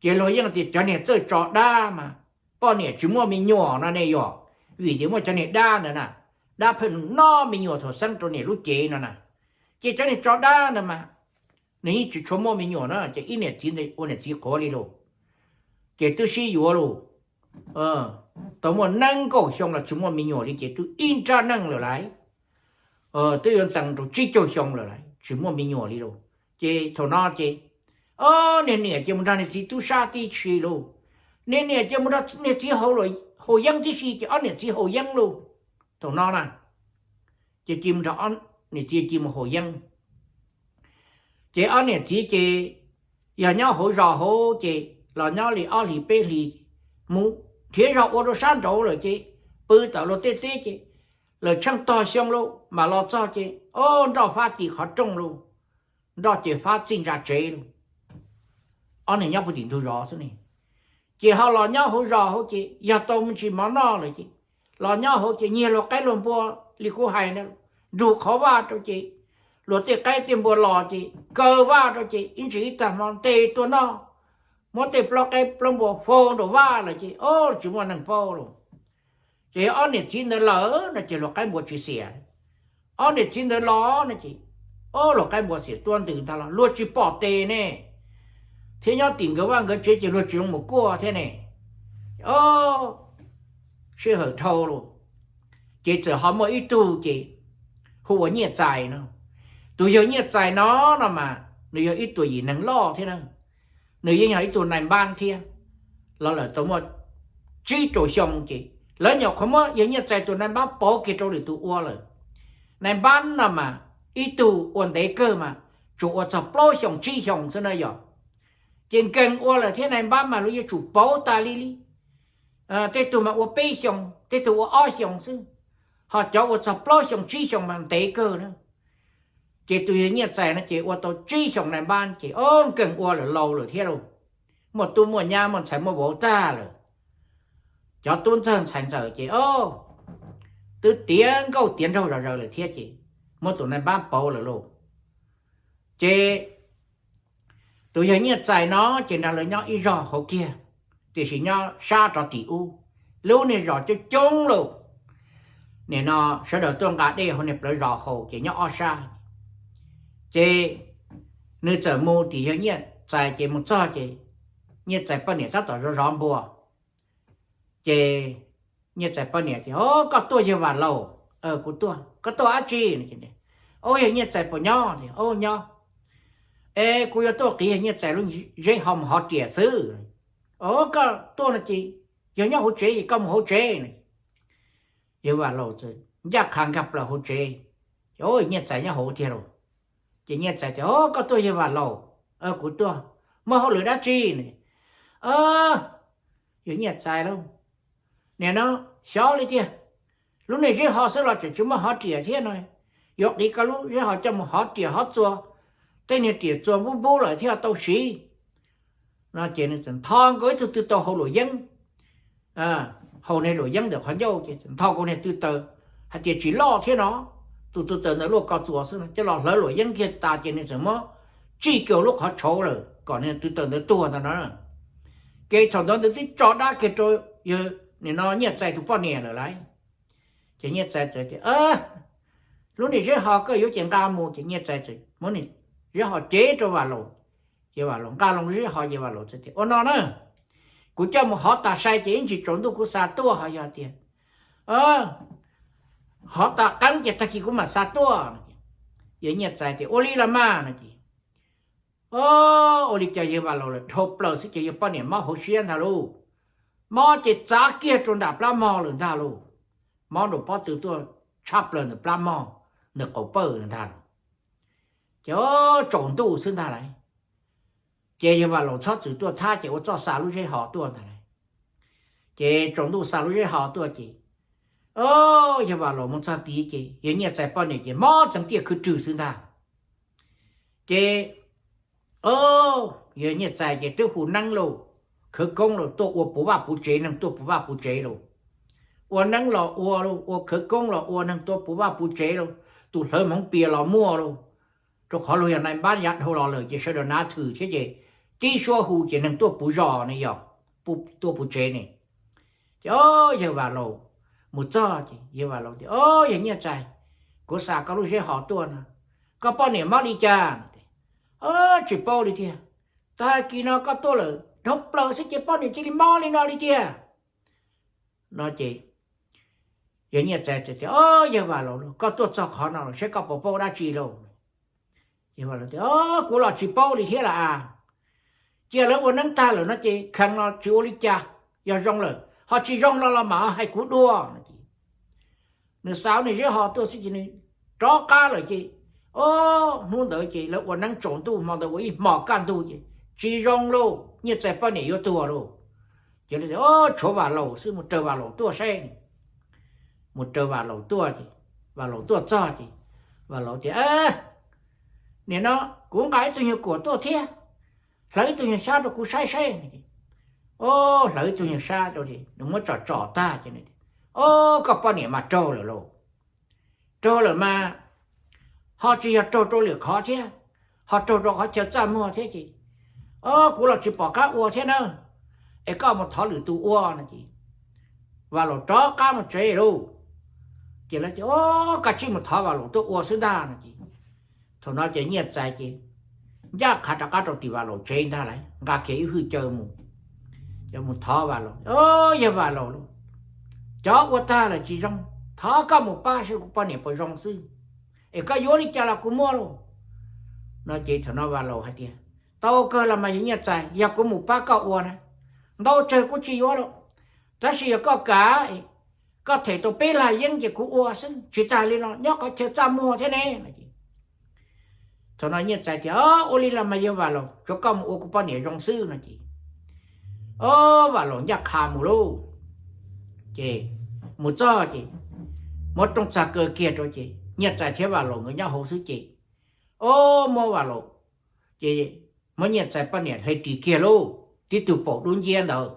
Ces luag yeej tias cov niag txawj tso dab mas poj niam tsis muaj me nyuam no ne yog vim tias muaj cov niag dab ntawd na, dab pheej noj me nyuam thaum xeeb rau niam lub cev no na. Ces cov niag tso dab ntawd mas nws yeej tsis tshua muaj me nyuam na, ces ib niam txiv ntawd ua niam txiv qhuav li lauj. Ces twb sib yuav lauj, tau muaj nees nkaum xyoo los tsis muaj me nyuam li, ces twb ib nrab neej lawm lauj. Twb yuav ntxees rau tsib caug xyoo lawm lauj, tsis muaj me nyuam li lauj. Ces thaum no ces, o, niag niam ces mus nrog niag txiv tub sab tib si lauj. Niag niam ces mus nrog niag txiv haus yeeb tib si, ces ob niam txiv haus yeeb lauj. Thaum no na, ces cia mus nrog niam txiv cia mus haus yeeb. Ces ob niam txiv ces yog nyob hauv zos hauv ces los nyob li ob hlis peb hlis, mus nrhiav zog ua rau sab nraud lawm ces pw tom luag tej teb ces lawv tsheej tog xyoo lauj, mam los txog ces, o, nroj fab tim qhov rooj lauj, nroj ces fab txij ntsa tsev lauj. Ob niag nyob puag tim ntug zos xwb ne, ces ho los nyob hauv zos hauv ces yog tau me ntsis mov noj lawm ces los nyob hauv ces nyiag luag qaib luag npua li kuv hais na, nrug qhov vaj rau ces luag tej qaib tej npua los ces kaw vaj rau ces ib ntsis ib tag hmo ntes tuaj noj, muab tej plaub qaib plaub npua faus nraum vaj lawm ces, o, tsis muaj neeg paub lauj. Ces ob niam txiv ntawd lawm no ces luag qaib npua tsis xiam. Ob niam txiv ntawd los no ces, o, luag qaib npua xiam tuaj ntws ntag los luag tsis pom tes ne, thiab nyob tim nkawd vaj nkawd tsev ces luag tsis zoo mus kuaj thiab ne. O, sij hawm dhau lauj, ces txawm ho muaj ib tug ces hu ua Nyiaj Txais no. Tus yawg Nyiaj Txais no, no mas nws yog ib tug yim neeg loj thiab na, nws yeej yog ib tug nais npab thiab, los lawm tau muaj tsib rau xyoo ces lawv nyuam qhuav muab yawg Nyiaj Txais tus nais npab pauv kiag rau lwm tus ua lawm. Nais npab no mas ib tug ua ntev kawg mas tsuas ua txog plaub xyoos tsib xyoos xwb na yog. Ces nkeeg ua lawm thiab nais npab mas luag yuav tsum pauv tas li li. Tej tug mas ua peb xyoos, tej tug ua ob xyoos xwb, ho cov ua txog plaub xyoos tsib xyoos mas ntev kawg na. Ces tus yawg Nyiaj Txais no ces ua tau tsib xyoos nais npab ces o, nkeeg ua lawm laus lawm thiab lauj, muaj tub muaj nyab muaj ntxhais muaj vauv tag lawm. Cov tub ntxawg ntxhais ntxawm ces o, twb tiav nkauj tiav nraug zom zaws lawm thiab ces muab tus nais npab pauv lawm lauj. Ces tus yawg Nyiaj Txais no ces nrog lawv nyob ib zog hauv kiag, tiam sis nyob sab rov tim ub, lub niag zos coob coob lauj. Nim no sawv daws tuaj nqa dej hauv niag plawv zos haus ces nyob ob sab. Ces nws txawm mus tim yawg Nyiaj Txais ces mus txog ces Nyiaj Txais poj niam tab tom zov zov npua. Ces Nyiaj Txais poj niam tias, o, koj tuaj yawg Vam Laus? Kuv tuaj. Koj tuaj dab tsi? O, yawg Nyiaj Txais puas nyob? Tias, o, nyob. Es kuv yuav tuaj qiv yawg Nyiaj Txais lub zeb ho mus hov riam xwb. O, koj tuaj no ces yog nyob hauv tsev es koj mus hauv tsev. Yawg Vam Laus txawm ncaj qha nkag plaws hauv tsev. O, Nyiaj Txais nyob hauv tiag lauj. Ces Nyiaj Txais tias, o, koj tuaj yawg Vam Laus? Kuv tuaj. Muaj hauj lwm dab tsi? Yawg Nyiaj Txais lauj, nim no xyov li tiag, lub niag zeb ho xwb los tseem tsis muaj hov riam thiab no. Yuav qiv koj lub zeb ho coj mus hov riam hov txua, tej niag riam txuas npub npub lawm thiaj tau siv. No ces nws txawm ntho nkaus ib tug tw taug hauv luam yeeb, hauv niag luam yeeb ntawm qhov ncauj ces ntho nkaus niag tw taws, hais tias tsis loj thiab no, tus tw taws ntawd luaj ko txuas xwb no, coj los hlawv luam yeeb kiag tas ces nws txawm muab tsij kiag lub qhov tshauv lawm kom niag tw taws ntawd tuag ntag no. Ces thaum ntawd nws twb tso dab kiag rau yawg, nim no Nyiaj Txais tus poj niam lawm lauj. Ces Nyiaj Txais txawm tias, lub niag zeb ho koj yuav ces nqa mus. Ces Nyiaj Txais txawm muab niag zeb ho cev rau Vam Laus. Ces Vam Laus nqa loo zeb ho ces Vam Laus txawm tias, ua no na, kuv coj mus hov tas sai ces ib ntsis tsaus ntuj kuv xa tuaj, ho yog tias hov tas qeeb ces tag kis kuv mam xa tuaj. Yawg Nyiaj Txais tias, ua li los mas no ces, o, ua li cas yawg Vam Laus lawm dhau plaws xwb ces yawg poj niam mob hauv siab ntag lauj. Mob ces txav kiag rau nram plab mog lawm ntag lauj. Mob nraum pob tw tuaj tshab plaws ntawm plab mog, ntawm qaum pawj ntag lauj. Ces tsaus ntuj xwb ntag lauj. Ces yawg Vam Laus txhob txwm tuaj thab ces ua txuj xa lub zeb ho tuaj ntag lauj. Ces tsaus ntuj xa lub zeb ho tuaj ces, o, yawg Vam Laus mus txog tid ces yawg Nyiaj Txais poj niam ces mob txeev tiaj khwv rwg xwb ntag. Ces o, yawg Nyiaj Txais ces twb hu neeb lauj, khawv koob lauj, tuaj ua puv vaj puv tsev, neeg tuaj puv vaj puv tsev lauj. Ua neeb los ua lauj, ua khawv koob los ua, neeg tuaj puv vaj puv tsev lauj. Tus hlawv hmoov pias los muaj lauj. Rau qhov luag yog nais npab yav dhau los lawm ces sawv daws nav thwm thiab ces tib suab hu ces neeg tuaj puv zos ne yog, tuaj puv tsev ne. Ces o, yawg Vam Laus mus txog ces yawg Vam Laus tias, o, yawg Nyiaj Txais, kuv xa koj lub zeb ho tuaj no, koj poj niam mob li cas? Tsis paub li tiag, tag kis no koj tuaj lawm dhau plaws xwb ces poj niam cia li mob li no li tiag. No ces yawg Nyiaj Txais tias, Yawg Vam Laus, koj tuaj txog qhov no los saib koj puas paub dab tsi lauj? Ces Vam Laus tias, Kuv los tsis paub li thiab las as. Cia lawv ua neeb tag lawm no ces kheev los tsis ua li cas, yog zoo lawm, ho tsis zoo no los mam hais kuv dua. Nws xav nws zeb ho tuaj xwb ces nws rov qab lawm ces, o, hnub ntawd ces lawv ua neeb tsaus ntuj, hmo ntawd ua ib hmos kaj ntug ces tsis zoo lauj, Nyiaj Txais poj niam yuav tuag lauj. Ces lawv tias, Tshuav Vam Laus xwb, mus raws Vam Laus tuaj saib. Mus raws Vam Laus tuaj ces, Vam Laus tuaj txog ces Vam Laus tias, Nim no kuv nqa ib tug nyuag kuam tuaj thiab, hlawv ib tug nyuag xyab rau kuv saib saib. O, hlawv ib tug nyuag xyab rau ces nws muab tsom tsom tag ces, O, koj poj niam mas raug lawm lauj. Raug lawm mas ho tsis yog raug rau lwm qhov thiab, ho raug rau qhov chaw txaj muag thiab ces, O, kuv los tsis pom qab ua thiab na, es koj mus thov lwm tus ua no ces Vam Laus rov qab mus tsev lauj. Ces lawv tias, O, koj cia li mus thov Vam Laus tuaj ua xwb ntag no ces, thaum no ces Nyiaj Txais ces ncaj qha rov qab rau tim Vam Laus tsev ntag lauj, nqa kiag ib hwj caw mus, ces mus thov Vam Laus, O, yawg Vam Laus lauj, cov ua tag lawm tsis zoo, thov koj mus pab saib kuv poj niam puas zoo xwb, es koj yuav li cas los kuv muab lauj. No ces thaum no Vam Laus hais tias, Tau kawg los mas yawg Nyiaj Txais, yog kuv mus pab koj ua na, ntau tsawg kuv tsis yuav lauj, tab sis yog koj kam, koj them tau peb lag yeeb ces kuv ua xwb, tsis tas li no nyob qhov chaw txaj muag thiab ne. Thaum no Nyiaj Txais tias, Ua li los mas yawg Vam Laus, tsuav koj mus ua kuv poj niam zoo xwb no ces, O, Vam Laus ncaj qha mus lauj. Ces mus txog ces muab rooj txag kaw kiag rau ces Nyiaj Txais thiab Vam Laus nkawd nyob hauv xwb ces, O, muab Vam Laus, ces muab Nyiaj Txais poj niam hle ris kiag lauj, tib tug paum dub nciab ntawd.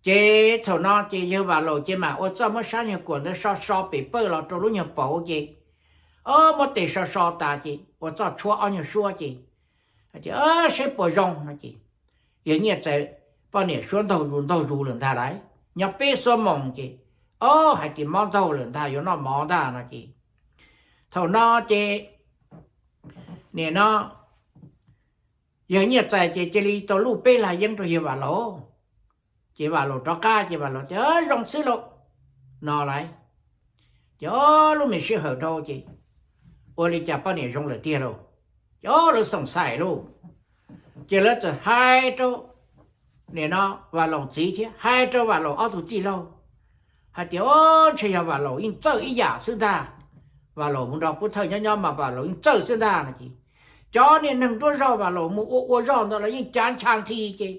Ces thaum no ces yawg Vam Laus ces mam ua txoj muab sab nyuag kuam ntawd so so pem pawj los rau lub nyuag paum ces, O, muab tes so so tas ces ua txoj tshuab ob nyuag suab ces hais tias, Saib puas zoo no ces yawg Nyiaj Txais poj niam suab ntaug zus ntaug zus lawm ntag lauj, nyob peb xuab moos ces, O, hais tias mob ntaug lawm ntag, yuav noj mov ntag no ces, thaum no ces nim no yawg Nyiaj Txais ces cia li tau luj peb lag yeeb rau yawg Vam Laus. Ces Vam Laus rov qab ces Vam Laus tias, Zoo xwb lauj no lauj. Ces o, lub me sij hawm dhau ces ua li cas poj niam zoo lawm tiag lauj. Ces o, lawv xoom xaim lauj. Ces lawv txawm hais rau, nim no Vam Laus txiv thiab hais rau Vam Laus ob tug tij laug hais tias, O, ntshe yog Vam Laus yeej txawj ib yam xwb ntag. Vam Laus mus nrog Pub Thawj nyob nyob mas Vam Laus yeej txawj xwb ntag no ces, cov niag neeg nruab zog Vam Laus mus ua ua zog ntawd los yeej cav ncha nthi ces,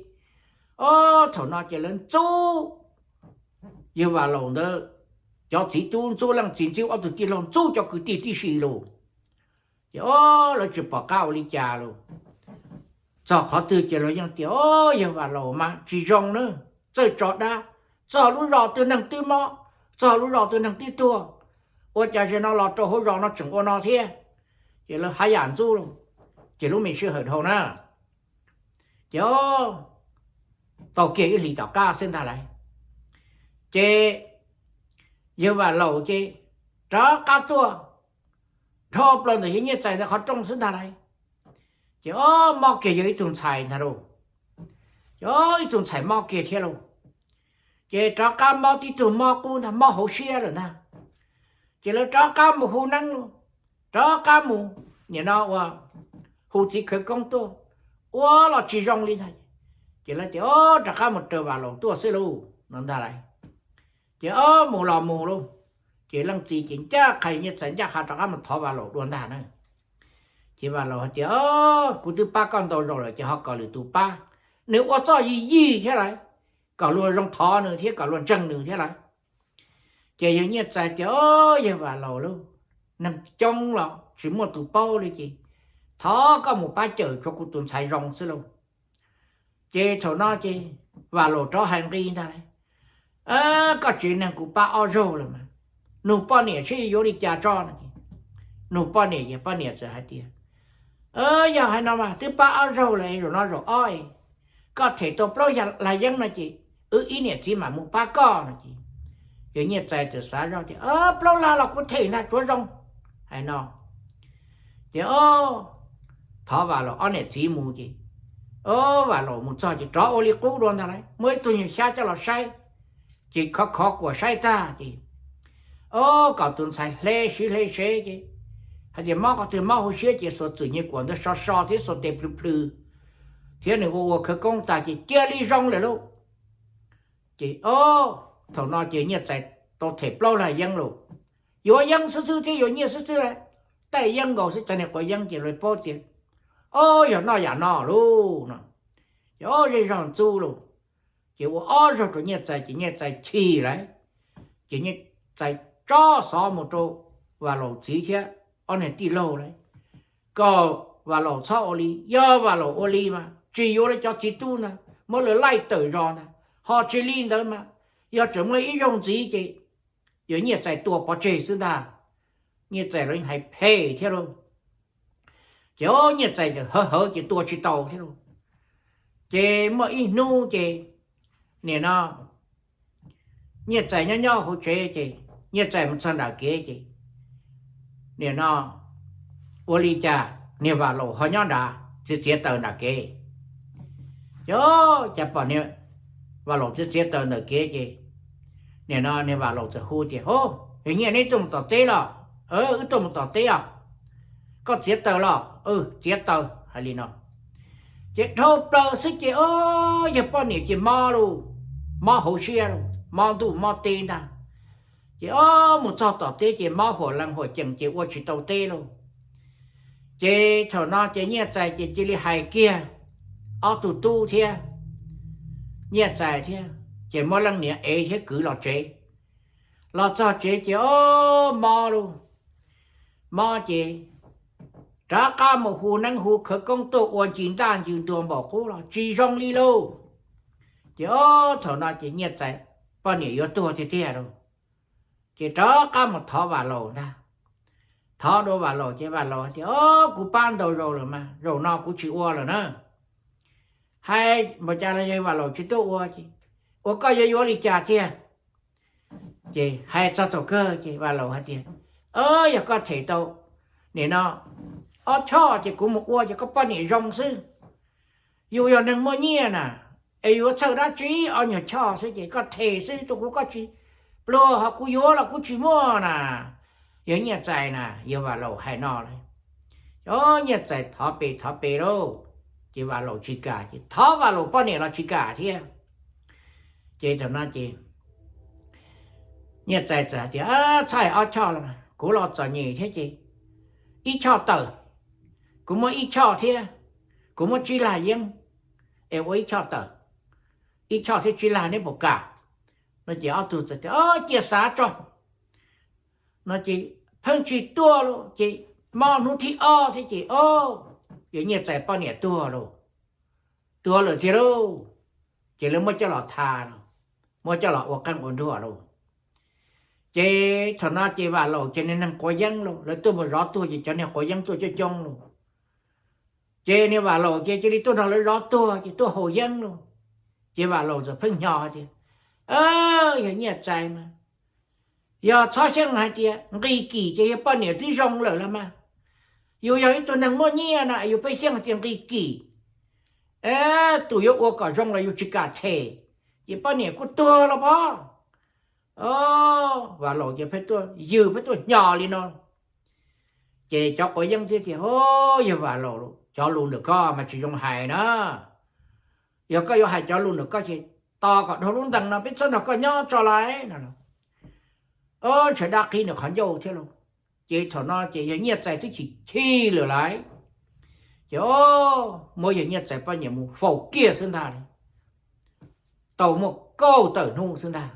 o, thaum no ces lawv ntxub yawg Vam Laus ntawd, cov txiv tub ntxub leej txiv ntxub ob tug tij laug ntxub cov kwv tij tib si lauj. Ces o, lawv tsis pom qab ua li cas lauj. Txog qhov twg ces lawv yeej tias, O, yawg Vam Laus mas tsis zoo na, txawj tso dab, txog lub zos twg neeg twb mob, txog lub zos twg neeg twb tuag, ua cas zaum no los rau hauv zos no tseem ua no thiab. Ces lawv haj yam ntxub lauj. Ces lub me sij hawm dhau na, ces o, tau kiag ib hlis tom qab xwb ntag lauj, ces yawg Vam Laus ces rov qab tuaj dhau plaws ntawm yawg Nyiaj Txais ntawd qhov rooj xwb ntag lauj. Ces o, mob kiag yawg ib tug ntxhais ntag lauj. Ces o, ib tug ntxhais mob kiag thiab lauj. Ces rov qab mob tib tug mob qub ntag, mob hauv siab lawm ntag. Ces lawv rov qab mus hu neeb lauj, rov qab mus, nim no ua, hu txiv khawv koob tuaj, ua los tsis zoo li ntag. Ces lawv tias, O, rov qab mus raws Vam Laus tuaj xwb lauj no ntag lauj. Ces o, mus los mus lauj. Ces leej txiv ces ncaj qha, Nyiaj Txais ncaj qha rov qab mus thov Vam Laus dua ntag na. Ces Vam Laus hais tias, O, kuv twb pab koj ntau zaus lawm ces ho kom lwm tus pab. Nws ua txoj yig yig thiab lauj, kom luag zoo thov nws thiab kom luag ntseeg nws thiab lauj. Ces yawg Nyiaj Txais tias, O, yawg Vam Laus lauj, neeg coob los tsis muaj tus paub li ces thov koj mus pab cawm tsuav kuv tus ntxhais zoo xwb lauj. Ces thaum no ces Vam Laus rov hais nqi ntag lauj, Koj tsev neeg kuv pab ob zaug lawm mas, nug poj niam seb yuav li cas tso no ces, nug poj niam ces poj niam txawm hais tias, Yog hais no mas twb pab ob zaug lawm, zaum no zaum ob, koj them tau plaub lag yeeb no ces wb ib niam txiv mam mus pab koj no ces, yawg Nyiaj Txais txawm xav zoj tias, Plaub lag los kuv them ntag tsuav zoo, hais no. Ces o, thov Vam Laus ob niam txiv mus ces, o, Vam Laus mus txog ces rov ua li qub dua ntag lauj, muaj ib tug nyuag xyab coj los saib, ces khov khov kuas saib tag ces, o, kom tus ntxhais hle siv hle sev ces hais tias mob qhov twg mob hauv siab ces xuas txwm nyias kuam ntawd so so thiab xuas tes plhws plhws thiab nws ua ua khawv koob tag ces cia li zoo lawm lauj. Ces o, thaum no ces Nyiaj Txais tau them plaub lag yeeb lauj, yuav yeeb xwb xwb thiab yuav nyiaj xwb xwb, taij yeeb nkaus xwb. Cov niag quav yeeb ces lawv paub tias, o, yog noj yam no lauj no, ces o, zej zog ntxub lauj. Ces ua ob zaug rau Nyiaj Txais ces Nyiaj Txais chim lawm, ces Nyiaj Txais tso xov mus rau Vam Laus txiv thiab ob niag tij laug lawm, kom Vam Laus txhob ua li, yog Vam Laus ua li mas tsis yuav lawv cov txiv tub ntag, muab lawv laij tawm zos ntag, ho tsis li ntawd mas yog tseem muaj ib zaug ntxiv ces yog Nyiaj Txais tua pov tseg xwb ntag. Nyiaj Txais los yeej hais phem thiab lauj. Ces o, Nyiaj Txais hawv hawv ces tua tsis tau thiab lauj. Ces muaj ib hnub ces nim no Nyiaj Txais nyob nyob hauv tsev ces Nyiaj Txais mus txog nram kev ces nim no ua li cas niag Vam Laus ho nyob nrad txiav txiav taws nram kev. Ces o, cas pom niag Vam Laus txiav txiav taws ntawm kev ces nim no niag Vam Laus txawm hu tias, o, yog Nyiaj, neb tuaj mus tom teb los? Wb tuaj mus tom teb os. Koj txiav taws los? Txiav taws, hais li no. Ces dhau plaws xwb ces o, yog poj niam ces mob lauj, mob hauv siab lauj, mob ntuj mob teb ntag. Ces o, mus txog tom teb ces mob huam lees huam cees ces ua tsis tau teb lauj. Ces thaum no ces Nyiaj Txais ces cia li hais kiag ob tug tub thiab Nyiaj Txais thiab, ces muab leej niam ev thiab kwv los tsev. Los txog tsev ces o, mob lauj, mob ces rov qab mus hu neeb hu khawv koob tuaj ua ncig ntaj ncig ntuag npaum qub los tsis zoo li lauj. Ces o, thaum no ces Nyiaj Txais poj niam yuav tuag tiag tiag lauj. Ces rov qab mus thov Vam Laus ntag. Thov dua Vam Laus ces Vam Laus hais tias, o, kuv pab ntau zaus lawm mas zaum no kuv tsis ua lawm na. Hais npaum cas los yog Vam Laus tsis tuaj ua ces, ua koj yuav yuav li cas tiag? Ces hais txog thaum kawg ces Vam Laus hais tias, o, yog koj them tau nim no ob choj ces kuv mus ua ces koj poj niam zoo xwb. Yus yog neeg muaj nyiaj na, es yuav txhawj dab tsi ob nyuag choj xwb ces koj them xwb rau kuv, koj tsis pluag ho kuv yuav los kuv tsis muaj na. Yog Nyiaj Txais na, yog Vam Laus hais no lawm. O, Nyiaj Txais thov pes thov pes lauj, ces Vam Laus tsis kam, ces thov Vam Laus poj niam los tsis kam thiab. Ces thaum no ces Nyiaj Txais txawm hais tias, txhob hais ob choj los mas, kuv los txom nyem thiab ces ib choj tawm, kuv muab ib choj thiab, kuv muab tsib lag yeeb, es ua ib choj tawm, ib choj thiab tsib lag neb puas kam? No ces ob tug txawm tias, o, cia xav tso. No ces pheej tsis tuaj lauj, ces mob hnub thib ob thiab ces o, yog Nyiaj Txais poj niam tuag lauj, tuag lawm tiag lauj. Ces lawv muab coj los tha lauj, muab coj los ua qeej ua nruas lauj. Ces thaum no ces Vam Laus ces niag neeg quav yeeb lauj, lawv tuaj mus zov tuag ces cov niag quav yeeb tuaj coob coob lauj. Ces niag Vam Laus ces cia li tuaj nrog lawv zov tuag ces tuaj haus yeeb lauj. Ces Vam Laus txawm pheej hnyo hais tias, yog Nyiaj Txais mas yog txhob xyeej hais tias nqi kim ces yog poj niam twb zoo lawm los mas. Yus yog ib tug neeg muaj nyiaj na yus pheej xyeej hais tias nqi kim, tus yuav ua kom zoo los yus tsis kam them, ces poj niam kuj tuag los pob. Vam Laus ces pheej tuaj yws pheej tuaj hnyo li no. Ces cov quav yeeb thiaj tias, o, yog Vam Laus cov lus ntawm koj mas tsis zoo hais na. Yog koj yuav hais cov lus ntawm koj ces tos kom dhau lub ntees no peb txhob nrog koj nyob tso lawm no. Ntshe dab qhib nws qhov ncauj thiab lauj. Ces thaum no ces yog Nyiaj Txais twb chim chim lawm lauj. Ces o, muab yog Nyiaj Txais poj niam mus faus kiag xwb ntag lauj. Tau muaj kaum tawm hnub xwb ntag.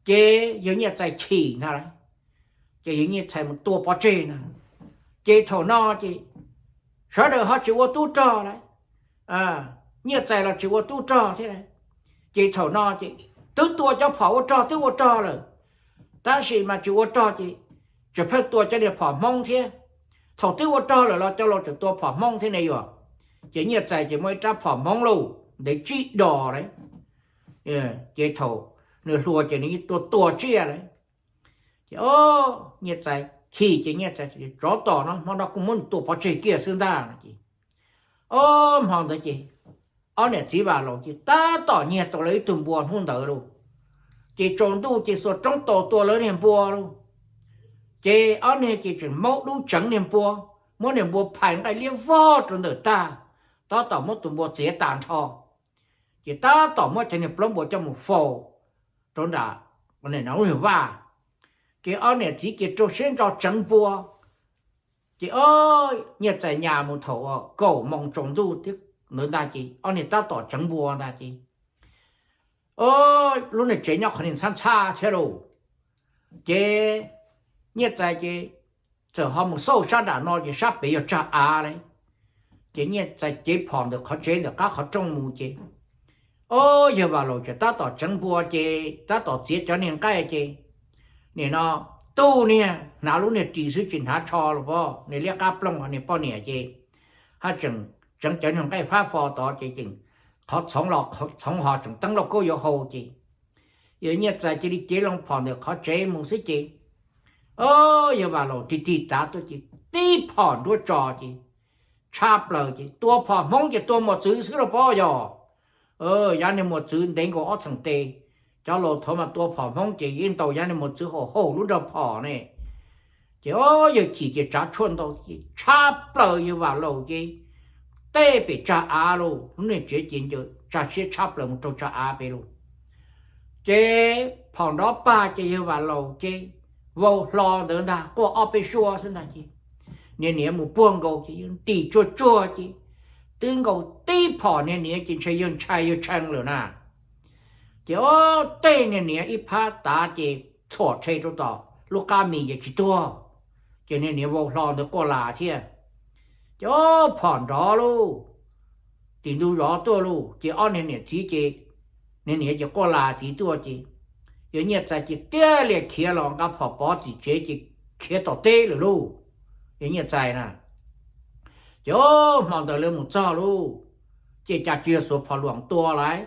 Ces yog Nyiaj Txais chim ntag lauj, ces yog Nyiaj Txais mus tua pov tseg ntag. Ces thaum no ces sawv daws ho tsis ua tub rog lauj, Nyiaj Txais los tsis ua tub rog thiab lauj. Ces thaum no ces twb tua cov phom ua rog twb ua rog lawm, tab sis mas tsis ua rog ces tseem pheej tua cov niag phom Hmoob thiab. Thaum twb ua rog lawm los cov laus tseem tua phom Hmoob thiab ne yom. Ces Nyiaj Txais ces muaj ib rab phom Hmoob lauj, ntev tsib dos lauj. Ces thaum nws hluas ces nws yeej tua tua tsiaj lauj. Ces o, Nyiaj Txais chim ces Nyiaj Txais, tsov tom no hmo no kuv muab nws tua pov tseg kiag xwb ntag no ces Ob hmo ntawd ces ob niam txiv Vam Laus ces tab tom nyiag tau lawv ib tug npua hnub ntawd lauj. Ces tsaus ntuj ces xuas roob taus tua lawv niag npua lauj. Ces ob niag ces tseem maub dub tseev niag npua, muab niag npua phais nqaij liab vog rau ntawm tag, tab tom muab tus npua txiav tas nrho. Ces tab tom muab cov niag plaub npua coj mus faus rau nram lub niag vaj. Ces ob niam txiv ces rau siab ntso tseev npua. Ces Nyiaj Txais nyas mus thaum kaum moos tsaus ntuj thiab ntawd ntag ces ob niag tab tom tseev npua ntag ces lub niag tsev nyob qhov niag ntxhab ntxhab thiab lauj. Ces Nyiaj Txais ces txawm ho mus xauj sab nram no ces sab pem yog tsag av lauj. Ces Nyiaj Txais cev phom ntawm qhov tsev ntawm qab qhov rooj mus ces ob yawg Vam Laus ces tab tom tseev npua ces tab tom txiav cov niag nqaij ces nim no tub niag hnav lub niag ris xwb tsis hnav tsho los pom niag liab qab ploog niag poj niam ces haj tseem tseev cov niag nqaij fab fo tod ces tseem qhov txhoov ho tseem teeb lauj kaub yuav hau ces yawg Nyiaj Txais cia li cev loo phom ntawm qhov tsev mus xwb ces ob yawg Vam Laus tig tig tav tuaj ces tib phom nruab tso ces tshab plaws ces tua phom Hmoob ces tua mos txwv xwb los pom yog yav niag mos txwv ntev nkaus ob txheem tes. Cov laus thaud mas tua phom Hmoob ces yeej ntaus yav niag mos txwv haum haum lub nrog phom ne. Ces ob yawg chim ces tsav tshuaj ntau ces tshab plaws yawg Vam Laus ces tej pem tsag av lauj, lub niag tsev ces ncaws tsag siab tshab plaws mus rau tsag av pem lauj. Ces phom nrov pag ces yawg Vam Laus ces vau hlo ntawd ntag quaj ob peb suab xwb ntag ces niag niam mus puag nkaus ces yawg ntim tsuag tsuag ces twb nkaus tib phom niag niam ces ntshe yawg ntshai yawg tshee lawm na. Ces ob tej niag niam ib phab tav ces txhuam rhe rau tom lub qab mis ces tsis tuag. Ces niag niam vau hlo ntawd quaj las thiab. Ces ob phom nrov lauj, tim ntug zov tuaj lauj ces ob niag niam txiv ces niag niam ces quaj las tid tuaj ces yawg Nyiaj Txais ces tiag lias khiav los nqa phom pov tim tsev ces khiav tom teb lawm lauj. Yawg Nyiaj Txais na, ces hmo ntawd lawv mus txog lauj, ces cas tsis yog xuas phom luam tua lauj,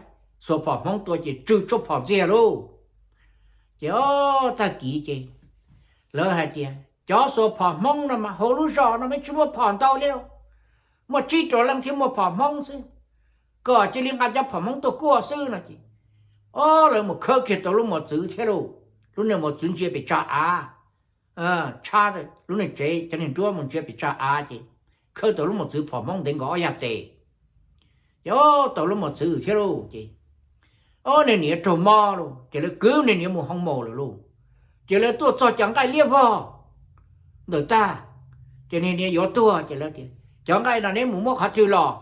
xuas phom Hmoob tua ces tsw tshuaj phom ntxiag lauj. Ces ob tag kis ces lawv hais tias cov xuas phom Hmoob no mas hauv lub zos no mas tsis muaj phom ntau li, muaj tsib rau leej thiaj muaj phom Hmoob xwb, kom cia li nqa cov phom Hmoob tuaj kuaj xwb no ces ob lawv mus khawb kiag tau lub mos txwv thiab lauj, lub niag mos txwv ntsia pem tsag av, tshab lub niag tsev cov niag nruab mus ntsia pem tsag av ces khawb tau lub mos txwv phom Hmoob ntev nkaus ob yag tes. Ces ob tau lub mos txwv thiab lauj ces ob niag niam raug mob lauj ces lawv kwv niag niam mus hoo maum lawm lauj. Ces lawv tuaj txog cov nqaij liab vog ntawm tag, ces niag niam yuav tuag ces lawv tias cov nqaij no neb mus muab qhov twg los?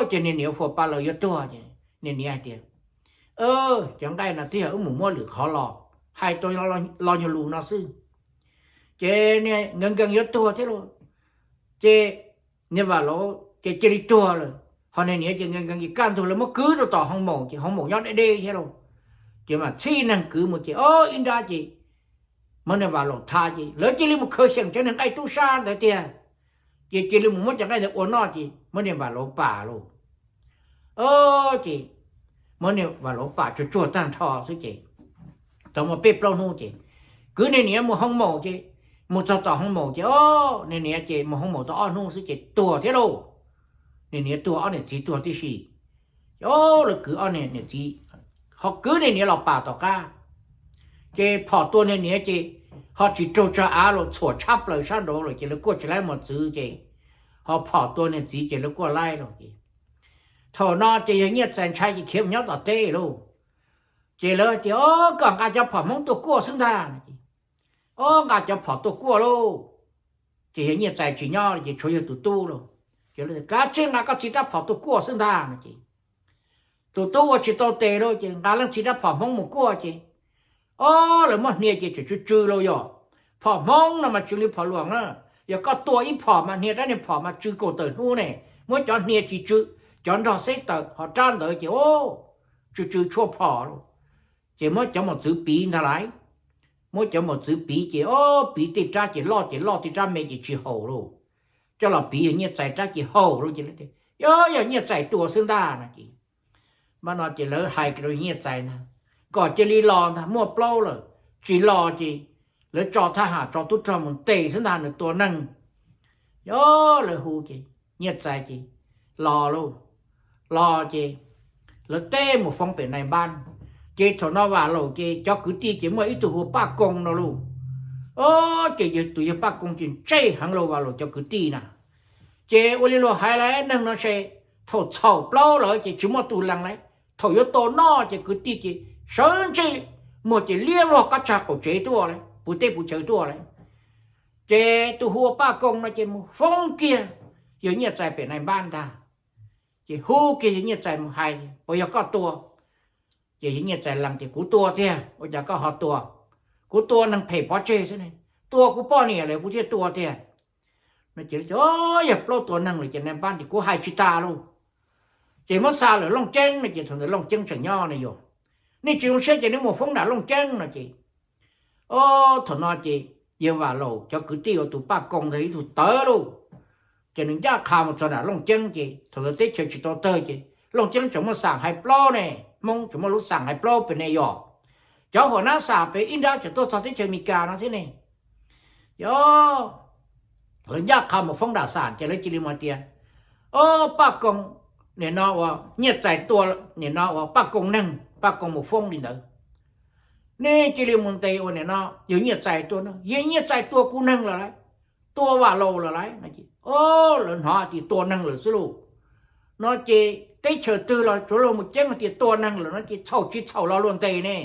Ces niag niam huas pa lawm yuav tuag ces niag niam hais tias cov nqaij no twb yog wb mus muab lwm qhov los, hais tau lo nyuag lus no xwb. Ces niag nkees nkees yuav tuag thiab lauj, ces niag Vam Laus ces cia li tuag lawm, ho niag niam ces nkees nkees ces kaj ntug lawv muab kwv rau tom hoo maum ces hoo maum nyob deb deb thiab lauj. Ces mas txhij neeg kwv mus ces ob ib nrab ces muab niag Vam Laus tha ces lawv cia li mus khaws xyeem cov niag nqaij tub sab ntawd tiag, ces cia li mus muab cov nqaij ntawd ua noj ces muab niag Vam Laus pam lauj. Ces muab niag Vam Laus pam tsuag tsuag tag nrho xwb ces tau muaj peb plaub hnub ces kwv niag niam mus hoo maum ces, mus txog tom hoo maum ces ob niag niam ces mus hoo maum tau ob hnub xwb ces tuag thiab lauj. Niag niam tuag ob niam txiv tuag tib si. Ces ob lawv kwv ob niag niam txiv, ho kwv niag niam los pam tom qab, ces phom tua niag niam ces ho tsis raug tsag av los txhuam tshab plaws sab nraud lawm ces lawv kuaj tsis laib mos txwv ces ho phom tua niag txiv ces lawv kuaj laib los ces thaum no ces yawg Nyiaj Txais ntshai ces khiav mus nyob tom teb lauj. Ces lawv tias ob koj nqa cov phom Hmoob tuaj kuaj xwb ntag no ces ob nqa cov phom tuaj kuaj lauj. Ces yawg Nyiaj Txais tsis nyob ces tshuav yawg tus tub lauj, ces kav tsij nqa koj txiv rab phom tuaj kuaj xwb ntag no ces tus tub ua tsis tau tes lauj ces nqa leej txiv rab phom Hmoob mus kuaj ces ob lawv muab hnia ces tseem tsw tsw lauj. Yog phom Hmoob no mas tsis li phom luam na, yog koj tua ib phom mas hnia rab niag phom mas tsw kaum tawm hnub ne, muab cov hnia tsis tsw, cov nrog xeb tawm ho rab ntawd ces tsw tsw tshuaj phom lauj. Ces muab cov mos txwv piv ntag lauj, muab cov mos txwv piv ces ob piv tej rab ces loj ces loj tej rab me ces tsis haum lauj. Coj los piv yawg Nyiaj Txais rab ces haum lauj ces yog yawg Nyiaj Txais tua xwb ntag no ces mas no ces lawv hais rau yawg Nyiaj Txais ntag, kom cia li los ntag muaj plaub lawm, tsis los ces lawv tso thab ham tso tub rog mus ntes xwb ntag nws tua neeg. Yog lawv hu ces Nyiaj Txais ces los lauj, los ces lawv teb mus foob pem nais npab. Ces thaum no Vam Laus ces cov kwv tij ces muaj ib tug hu ua Paj Koo no lauj. O, ces yog tus yawg Paj Koo ces ntse heev lauj, Vam Laus cov kwv tij na. Ces ua li luag hais lawm, neeg no ces thaum txhaum plaub lawm ces tsis muaj tus lees lawm, thaum yuav tau noj ces kwv tij ces sawv ntseg muag ces liab vog qab tsag qaum tsev tuaj lawm, puv teb puv chaw tuaj lawm. Ces tus hu ua Paj Koo no ces mus foob kiag yawg Nyiaj Txais pem nais npab ntag. Ces hu kiag yawg Nyiaj Txais mus hais, puas yog koj tua? Ces yawg Nyiaj Txais lees tias kuv tua tiag, ua cas koj ho tua? Kuv tua neeg phem pov tseg xwb ne, tua kuv poj niam lawm kuv thiaj tua tiag. No ces yog plaub tua neeg lawm ces nais npab tias kuv hais tsis tas lauj, ces muab xa lawm Looj Ceeb no ces thaum ntawd Looj Ceeb tseem nyob ne yog, nej tsis zoo siab ces nej mus foob nram Looj Ceeb no ces, o, thaum no ces yawg Vam Laus cov kwv tij uas tus Paj Koo ntawd ib tug tawv lauj, ces nws ncaj qha mus txog nram Looj Ceeb ces thaum ntawd teb chaws tsis tau tawg ces Looj Ceeb tseem muaj xam hais plaub ne, Hmoob tseem muaj lub xam hais plaub pem ne yog, cov huam nab xam pem ib nrab tseem tuaj txog teb chaws Amelikas no thiab ne. Yog lawv ncaj qha mus foob nram xam ces lawv cia li mus tias, o, Paj Koo, nim no uas Nyiaj Txais tua, nim no uas Paj Koo neeg, Paj Koo mus foob li ntawd. Nej cia li mus ntes uas nim no yawg Nyiaj Txais tua no, yawg Nyiaj Txais tua kuv neeg lawm lauj, tua Vam Laus lawm lauj no ces, o, lawv hnov tias tua neeg lawm xwb lauj. No ces teb chaws twg los tsuav luag mus ceeb hais tias tua neeg lawm no ces txhaum tsis txhaum los luag ntes ne.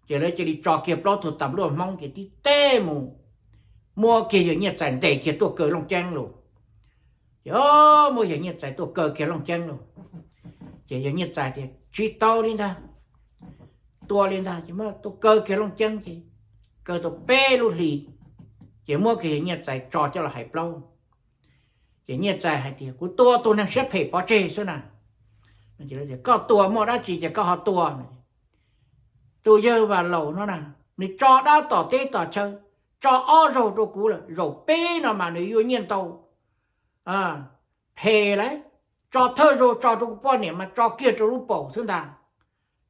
Ces lawv cia li tso kiag plaub tug tas npluaj Hmoob ces tib teb mus muab kiag yawg Nyiaj Txais ntes kiag tuaj kaw Looj Ceeb lauj. Ces muab yawg Nyiaj Txais tuaj kaw kiag Looj Ceeb lauj. Ces yawg Nyiaj Txais tias tsis tau li ntag, tua li ntag ces muab tuaj kaw kiag Looj Ceeb ces kaw tau peb lub hlis, ces muab kiag yawg Nyiaj Txais tso coj los hais plaub. Ces Nyiaj Txais hais tias kuv tua tus neeg siab phem pov tseg xwb na. Koj tua muaj dab tsi ces koj ho tua. Tus yawg Vam Laus no na, nws tso dab tom teb tom chaw, tso ob zaug rau kuv lawm, zaum peb no mas nws yuav nyiaj ntau phem lawm. Tso thawj zaug tso rau kuv poj niam mas tso kiag rau lub paum xwb ntag.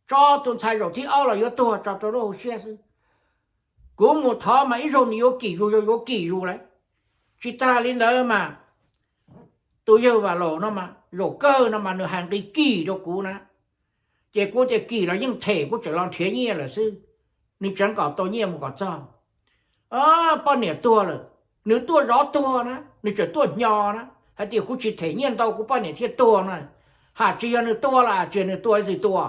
Tso tus ntxhais zaum thib ob los yuav tuag tso rau lub hauv siab xwb. Kuv mus thov mas ib zaug nws yuav kim zus, yuav kim zus lawm. Tsis tas li ntawd mas tus yawg Vam Laus no mas zaum kawg no mas nws hais nqi kim rau kuv na, ces kuv tias kim los yeej them, kuv tseem los nrhiav nyiaj lawm xwb. Nws tseev kom tau nyiaj mus kom txog. Poj niam tuag lawm, nws tuaj zov tuag na, nws tseem tuaj hnyo na, hais tias kuv tsis them nyiaj ntau kuv poj niam thiaj tuag na. Ham tsis yog nws tua los tsis yog nws tua ib txwm tua.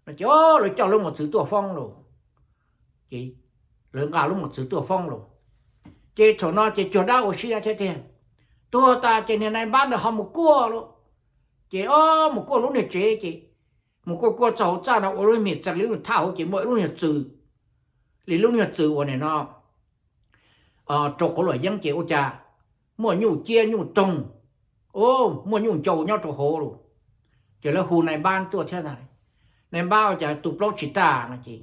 Ces lawv coj lub mos txwv tuaj foob lauj. Ces lawv nqa lub mos txwv tuaj foob lauj. Ces thaum no ces cuag dab ua siab thiab tiag. Tuag tas ces niag nais npab ntawd ho mus kuaj lauj. Ces o, mus kuaj lub niag tsev ces mus kuaj kuaj txog hauv txaj no ua lub me txees li lub thaj hauv ces muaj ib lub niag txwm, li lub niag txwm uas nim no rau qhov luam yeeb ces ua cas muaj nyuj ciab nyuj toog, muaj nyuj ncau nyob rau hauv lauj. Ces lawv hu nais npab tuaj thiab ntag. Nais npab ua cas tu plaub tsis tag no ces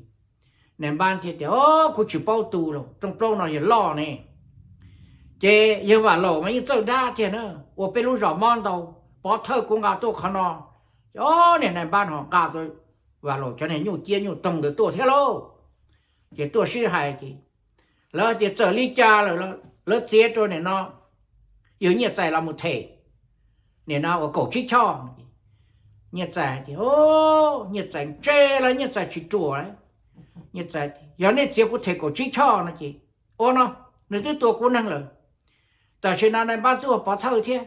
nais npab thiaj tias o, kuv tsis paub tu lauj, rooj plaub no yog loj ne. Ces yawg Vam Laus mas yeej txawj dab tiag na, ua peb lub zos mob ntau, pov thawj kuv nqa tuaj qhov no. Ces o, niag nais npab no nqa Vam Laus cov niag nyuj ciab nyuj toog ntawd tuaj thiab lauj. Ces tuaj sib hais ces lawv tias txawm li cas lawm lawv txiav rau nim no yawg Nyiaj Txais los mus them nim no uas kaum tsib choj. Nyiaj Txais hais tias o, Nyiaj Txais ntse lawm, Nyiaj Txais tsis ruam. Nyiaj Txais tias yog nej txiav kuv them kaum tsib choj no ces ua no, nws twb tua kuv neeg lawm. Tam sim no nais npab twb ua pov thawj thiab,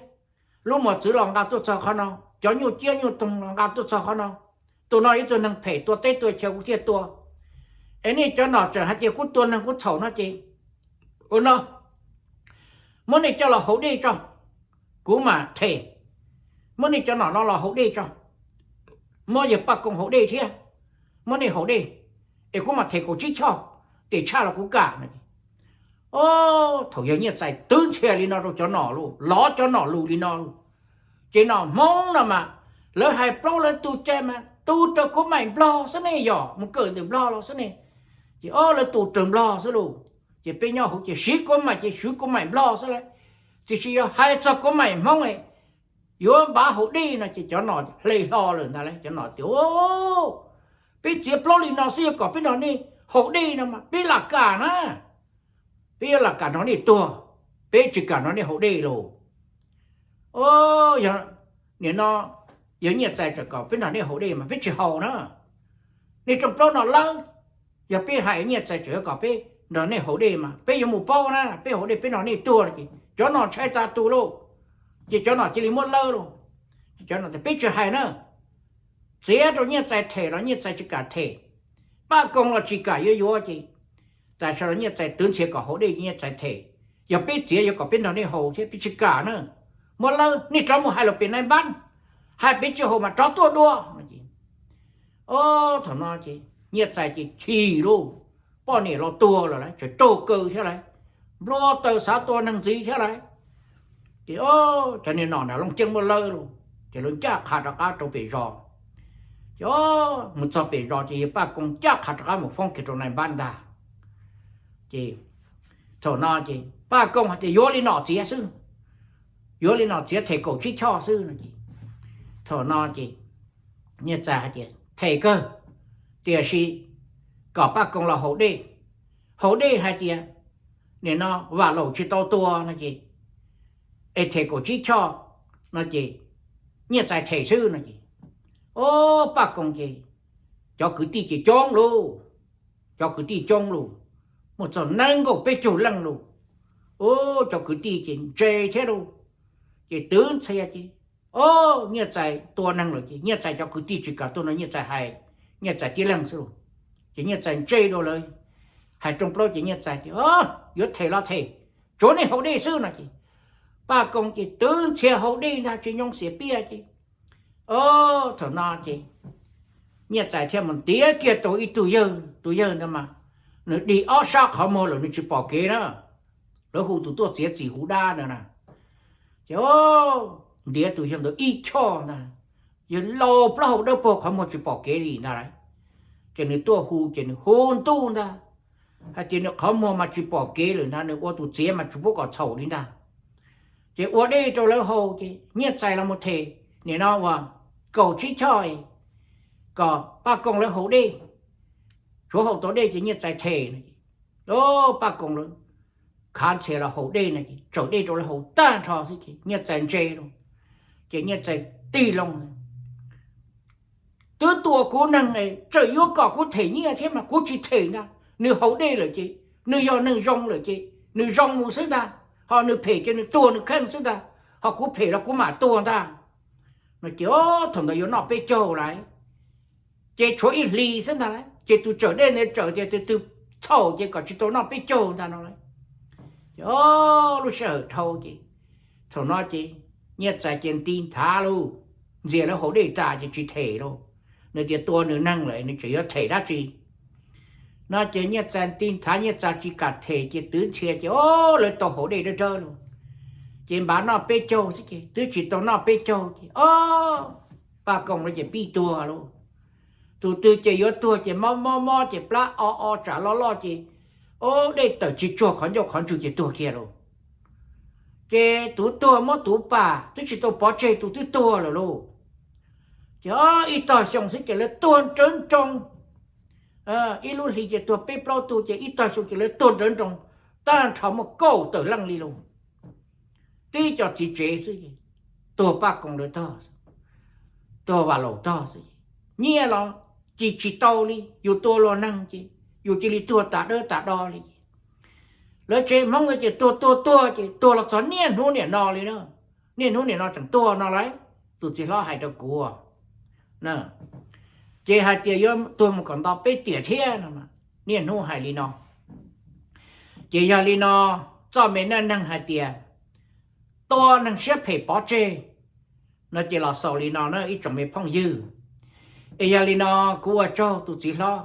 lub mos txwv los nqa tuaj txog qhov no, cov nyuj ciab nyuj toog los nqa tuaj txog qhov no. Tus no ib tug neeg phem tua teb tua chaw kuv thiaj tua. Es nej cov nom tseem hais tias kuv tua neeg kuv txhaum no ces ua no, muab nej coj los haus dej tso, kuv mam them. Muab nej cov nom no los haus dej tso, muab yawg Paj Koos haus dej thiab, muab nej haus dej, es kuv mam them kaum tsib choj, tes tshaj los kuv kam no. Thaum yawg Nyiaj Txais twv ntxhias li no rau cov nom lauj, lov cov nom lus li no lauj, ces nom Hmoob no mas lawv hais plaub lawv tus cai mas tus raws kuv maim Nplog xwb ne, yog mus kawm ntawm Nplog los xwb ne. Ces o, lawv tus raws Nplog xwb lauj. Ces peb nyob hauv ces siv kuv maim ces siv kuv maim Nplog xwb lauj. Tiam sis yog hais txog kuv maim Hmoob yuav npav haus dej no ces cov nom hle hlo lawm ntag lauj. Cov nom tias o, peb txiav plaub li no xwb yuav kom peb nrog nej haus dej no mas peb lam kam na. Peb yuav lam kam nrog nej tuag, peb tsis kam nrog nej haus dej lauj. O, yog nim no yog Nyiaj Txais tseem kom peb nrog nej haus dej mas peb tsis haus na. Nej rooj plaub no lawb, yog peb hais Nyiaj Txais tseem yuav kom peb nrog nej haus dej mas peb yuav mus paub na, peb haus dej peb nrog nej tuag no ces cov no ntshai tas tus lauj. Ces cov no cia li muab lawb lauj. Cov no tias peb tsis hais na, txiav rau Nyiaj Txais them los Nyiaj Txais tsis kam them, Paj Koos los tsis kam yuav yuav ces tam sim no Nyiaj Txais twv ntxhias kom haus dej ces Nyiaj Txais them, yog peb txiav yuav kom peb nrog nej haus thiab peb tsis kam na. Muab lawb, nej rov mus hais los pem nai npab, hais pem tsis haus mas rov tuaj dua no ces, o, thaum no ces Nyiaj Txais ces chim lauj, poj niam los tuag lawm lawv tseem raug kaw thiab lawv, nplua taws xav tua neeg ntxiv thiab lawv. Ces cov niag nom na loo ceeb muab lawb lauj, ces lawv ncaj qha rov qab rau pem zos. Ces mus txog pem zos ces yawg Paj Koos ncaj qha rov qab mus foob kiag rau nai npab ntag. Ces thaum no ces Paj Koos hais tias yuav li no txiav xwb, yuav li no txiav them kaum tsib choj xwb no ces, thaum no ces Nyiaj Txais hais tias them kawg, tiam sis kom Paj Koos los haus dej, haus dej hais tias nim no Vam Laum tsis tau tua no ces, es them kaum tsib choj no ces Nyiaj Txais them xwb no ces, o, Paj Koos ces cov kwv tij ces coob lauj, cov kwv tij coob lauj, muaj txog nees nkaum peb caug leej lauj. O, cov kwv tij ces ntse thiab lauj, ces twv ntxhias ces, o, Nyiaj Txais tua neeg lawm ces Nyiaj Txais cov kwv tij tsis kam tuaj no Nyiaj Txais hais Nyiaj Txais tib leeg xwb lauj. Ces Nyiaj Txais ntse dua lawv, hais rooj plaub ces Nyiaj Txais tias yuav them los them, tsuav nej haus dej xwb no ces Paj Koos ces twv ntxhias haus dej ntag tsis nyoo xiam piaj ces, o, thaum no ces Nyiaj Txais thiaj mus ntiav kiag tau ib tug yawg, tus yawg ntawd mas nws dig ob sab qhov muag lawm nws tsis pom kev na. Lawv hu tus tuaj txiav txim hu dab ntawd na. Ces ntiav tus yawg ntawd ib choj ntag, yawg laus plaub hau dawb paug qhov muag tsis pom kev li ntag lauj. Ces nws tuaj hu ces nws hu ntuj ntag, hais tias nws qhov muag mas tsis pom kev lawm ntag, nws ua tus txiav mas tsis pub kom txhaum li ntag. Ces ua dej rau lawv haus ces Nyiaj Txais los mus them, nim no uas kaum tsib choj kom Paj Koos lawv haus dej, tsuav haus tau dej ces Nyiaj Txais them no ces, o, Paj Koos lawv khav ntxhias los haus dej no ces tsaws dej rau lawv haus tag nrho xwb ces Nyiaj Txais ntse lauj. Ces Nyiaj Txais tig loo, twb tua kuv neeg tseem yuav kom kuv them nyiaj thiab mas kuv tsis them ntag. Nws haus dej lawm ces nws yog neeg zoo lawm ces nws zoo mus xwb ntag, ho nws phem ces nws tuag nws kheej xwb ntag, ho kuv phem los kuv mam tuag ntag no ces, o, thaum ntawd yuav noj peb caug lawm, ces tshuav ib hlis xwb ntag lauj, ces tus tsaws dej ntawd tsaws tias tus twg txhaum ces kom tsis tau noj peb caug ntag no lauj. Ces, o, lub sij hawm dhau ces, thaum no ces Nyiaj Txais ces nti nthav lauj, ntxias lawv haus dej tas ces tsis them lauj. Nws tias tua nws neeg lawm nws tseem yuav them dab tsi no ces Nyiaj Txais nti nthav Nyiaj Txais tsis kam them ces twv ntxhias ces, o, lawv tau haus dej dawb dawb lauj. Ces npav noj peb caug xwb ces twb tsis tau noj peb caug ces, o, Paj Koos lawv ces pib tuag lauj. Tus twg ces yuav tuag ces mob mob mob ces plab o o tsam loj loj ces, o, dej tawm tsis tsuag qhov ncauj qhov ntswg ces tuag kiag lauj. Ces tus tuag muab tus pam twb tsis tau pov tseg tus twb tuag lawm lauj. Ces ib tog xyoo xwb ces lawv tuag nrawv nroos, ib lub hli ces tuag peb plaub tug ces ib tog xyoo ces lawv tuag nrawv nroos, tag nrho muaj kaum tawm leej li lauj. Tib co txiv tsev xwb, tuag Paj Koos lawv tog, tuag Vam Laum tog xwb. Nyiaj los ci tsis tau li, yus tua luag neeg ces yus cia li tuag tas dawb tas do li. Lawv tsev Hmoob ntawd ces tuag tuag tuag ces tuag los txog niaj hnub niam no li na. Niaj hnub niam no tseem tuag no lauj, tus txiv hlob hais rau kuv. Ces hais tias yuav tuag mus kom nto peb tiam thiab no, niaj hnub hais li no. Ces yog li no, txoj me neej neeg hais tias tua neeg siab phem pov tseg no ces los xaus li no na ib tsoom me phooj ywg. Es yog li no, kuv ua tsaug tus txiv hlob,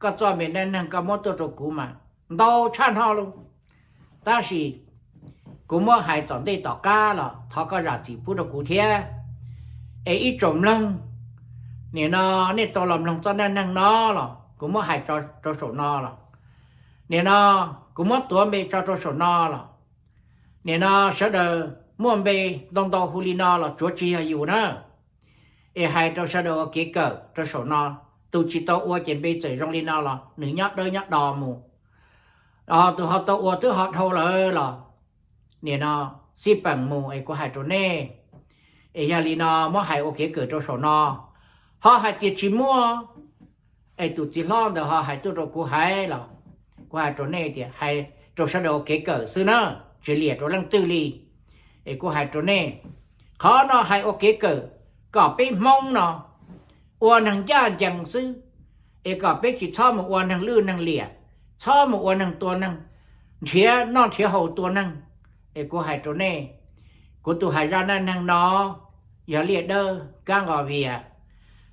koj txoj me neej neeg koj muab tuaj rau kuv mas ntau tshaj hno lauj. Tab sis kuv muab hais tom ntej tom qab los thov koj zam txim pub rau kuv thiab. Es ib tsoom mloog, nim no nej tau los mloog txoj neej neeg no los kuv muab hais tso rau saum no los, nim no kuv muab tuav npe tso rau saum no los, nim no sawv daws muaj npe ntau ntau hu li no los tsuav tsis yog yus na. Es hais rau sawv daws ua kev kawm rau saum no, tus tsis tau ua ces npe txawm zoo li no los nws nyob dawb nyob do mus. Tus ho tau ua twb ho dhau lawm los, nim no xij peem mus es kuv hais rau nej, Es yog li no muab hais ua kev kawm rau saum no, ho hais tias tsis muaj, es tus txiv hlob ntawd ho hais tuaj rau kuv hais los, kuv hais rau nej tias hais rau sawv daws ua kev kawm xwb na, tsis liam rau leej twg li. Es kuv hais rau nej, qhov no hais ua kev kawm kom peb Hmoob no ua neeg ncaj ncees xwb, es kom peb tsis txhob mus ua neeg lwj neeg liam, txhob mus ua neeg tua neeg, nrhiav noj nrhiav haus tua neeg. Es kuv hais rau nej, kuv tus hais zaj neej neeg no yog liaj dawb kab nqos vias.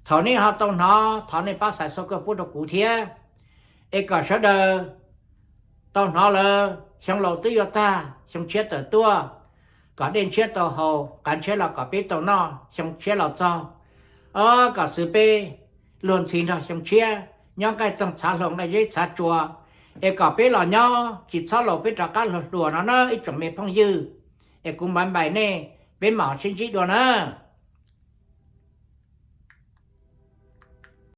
Thaum nej ho tau hnov, thov nej pab xaiv xov kawj pub rau kuv thiab, es kom sawv daws tau hnov lawm, xyoo laus twb yuav tag, xyoo tshiab tawm tuaj, kom dej ntshiab tau haus, qav ntshiab los kom peb tau noj, xyoo tshiab los txog, o, kom xwv peb luag ntxhi nrog xyoo tshiab, nyob nqaij toog txhav hluas nqaij zeb txhav tsua, es kom peb los nyob tsis txhob laus peb rov qab hluas hluas no na ib tsoom me phooj ywg. Es kuv npaiv npaim nej, peb mam sib ntsib dua na.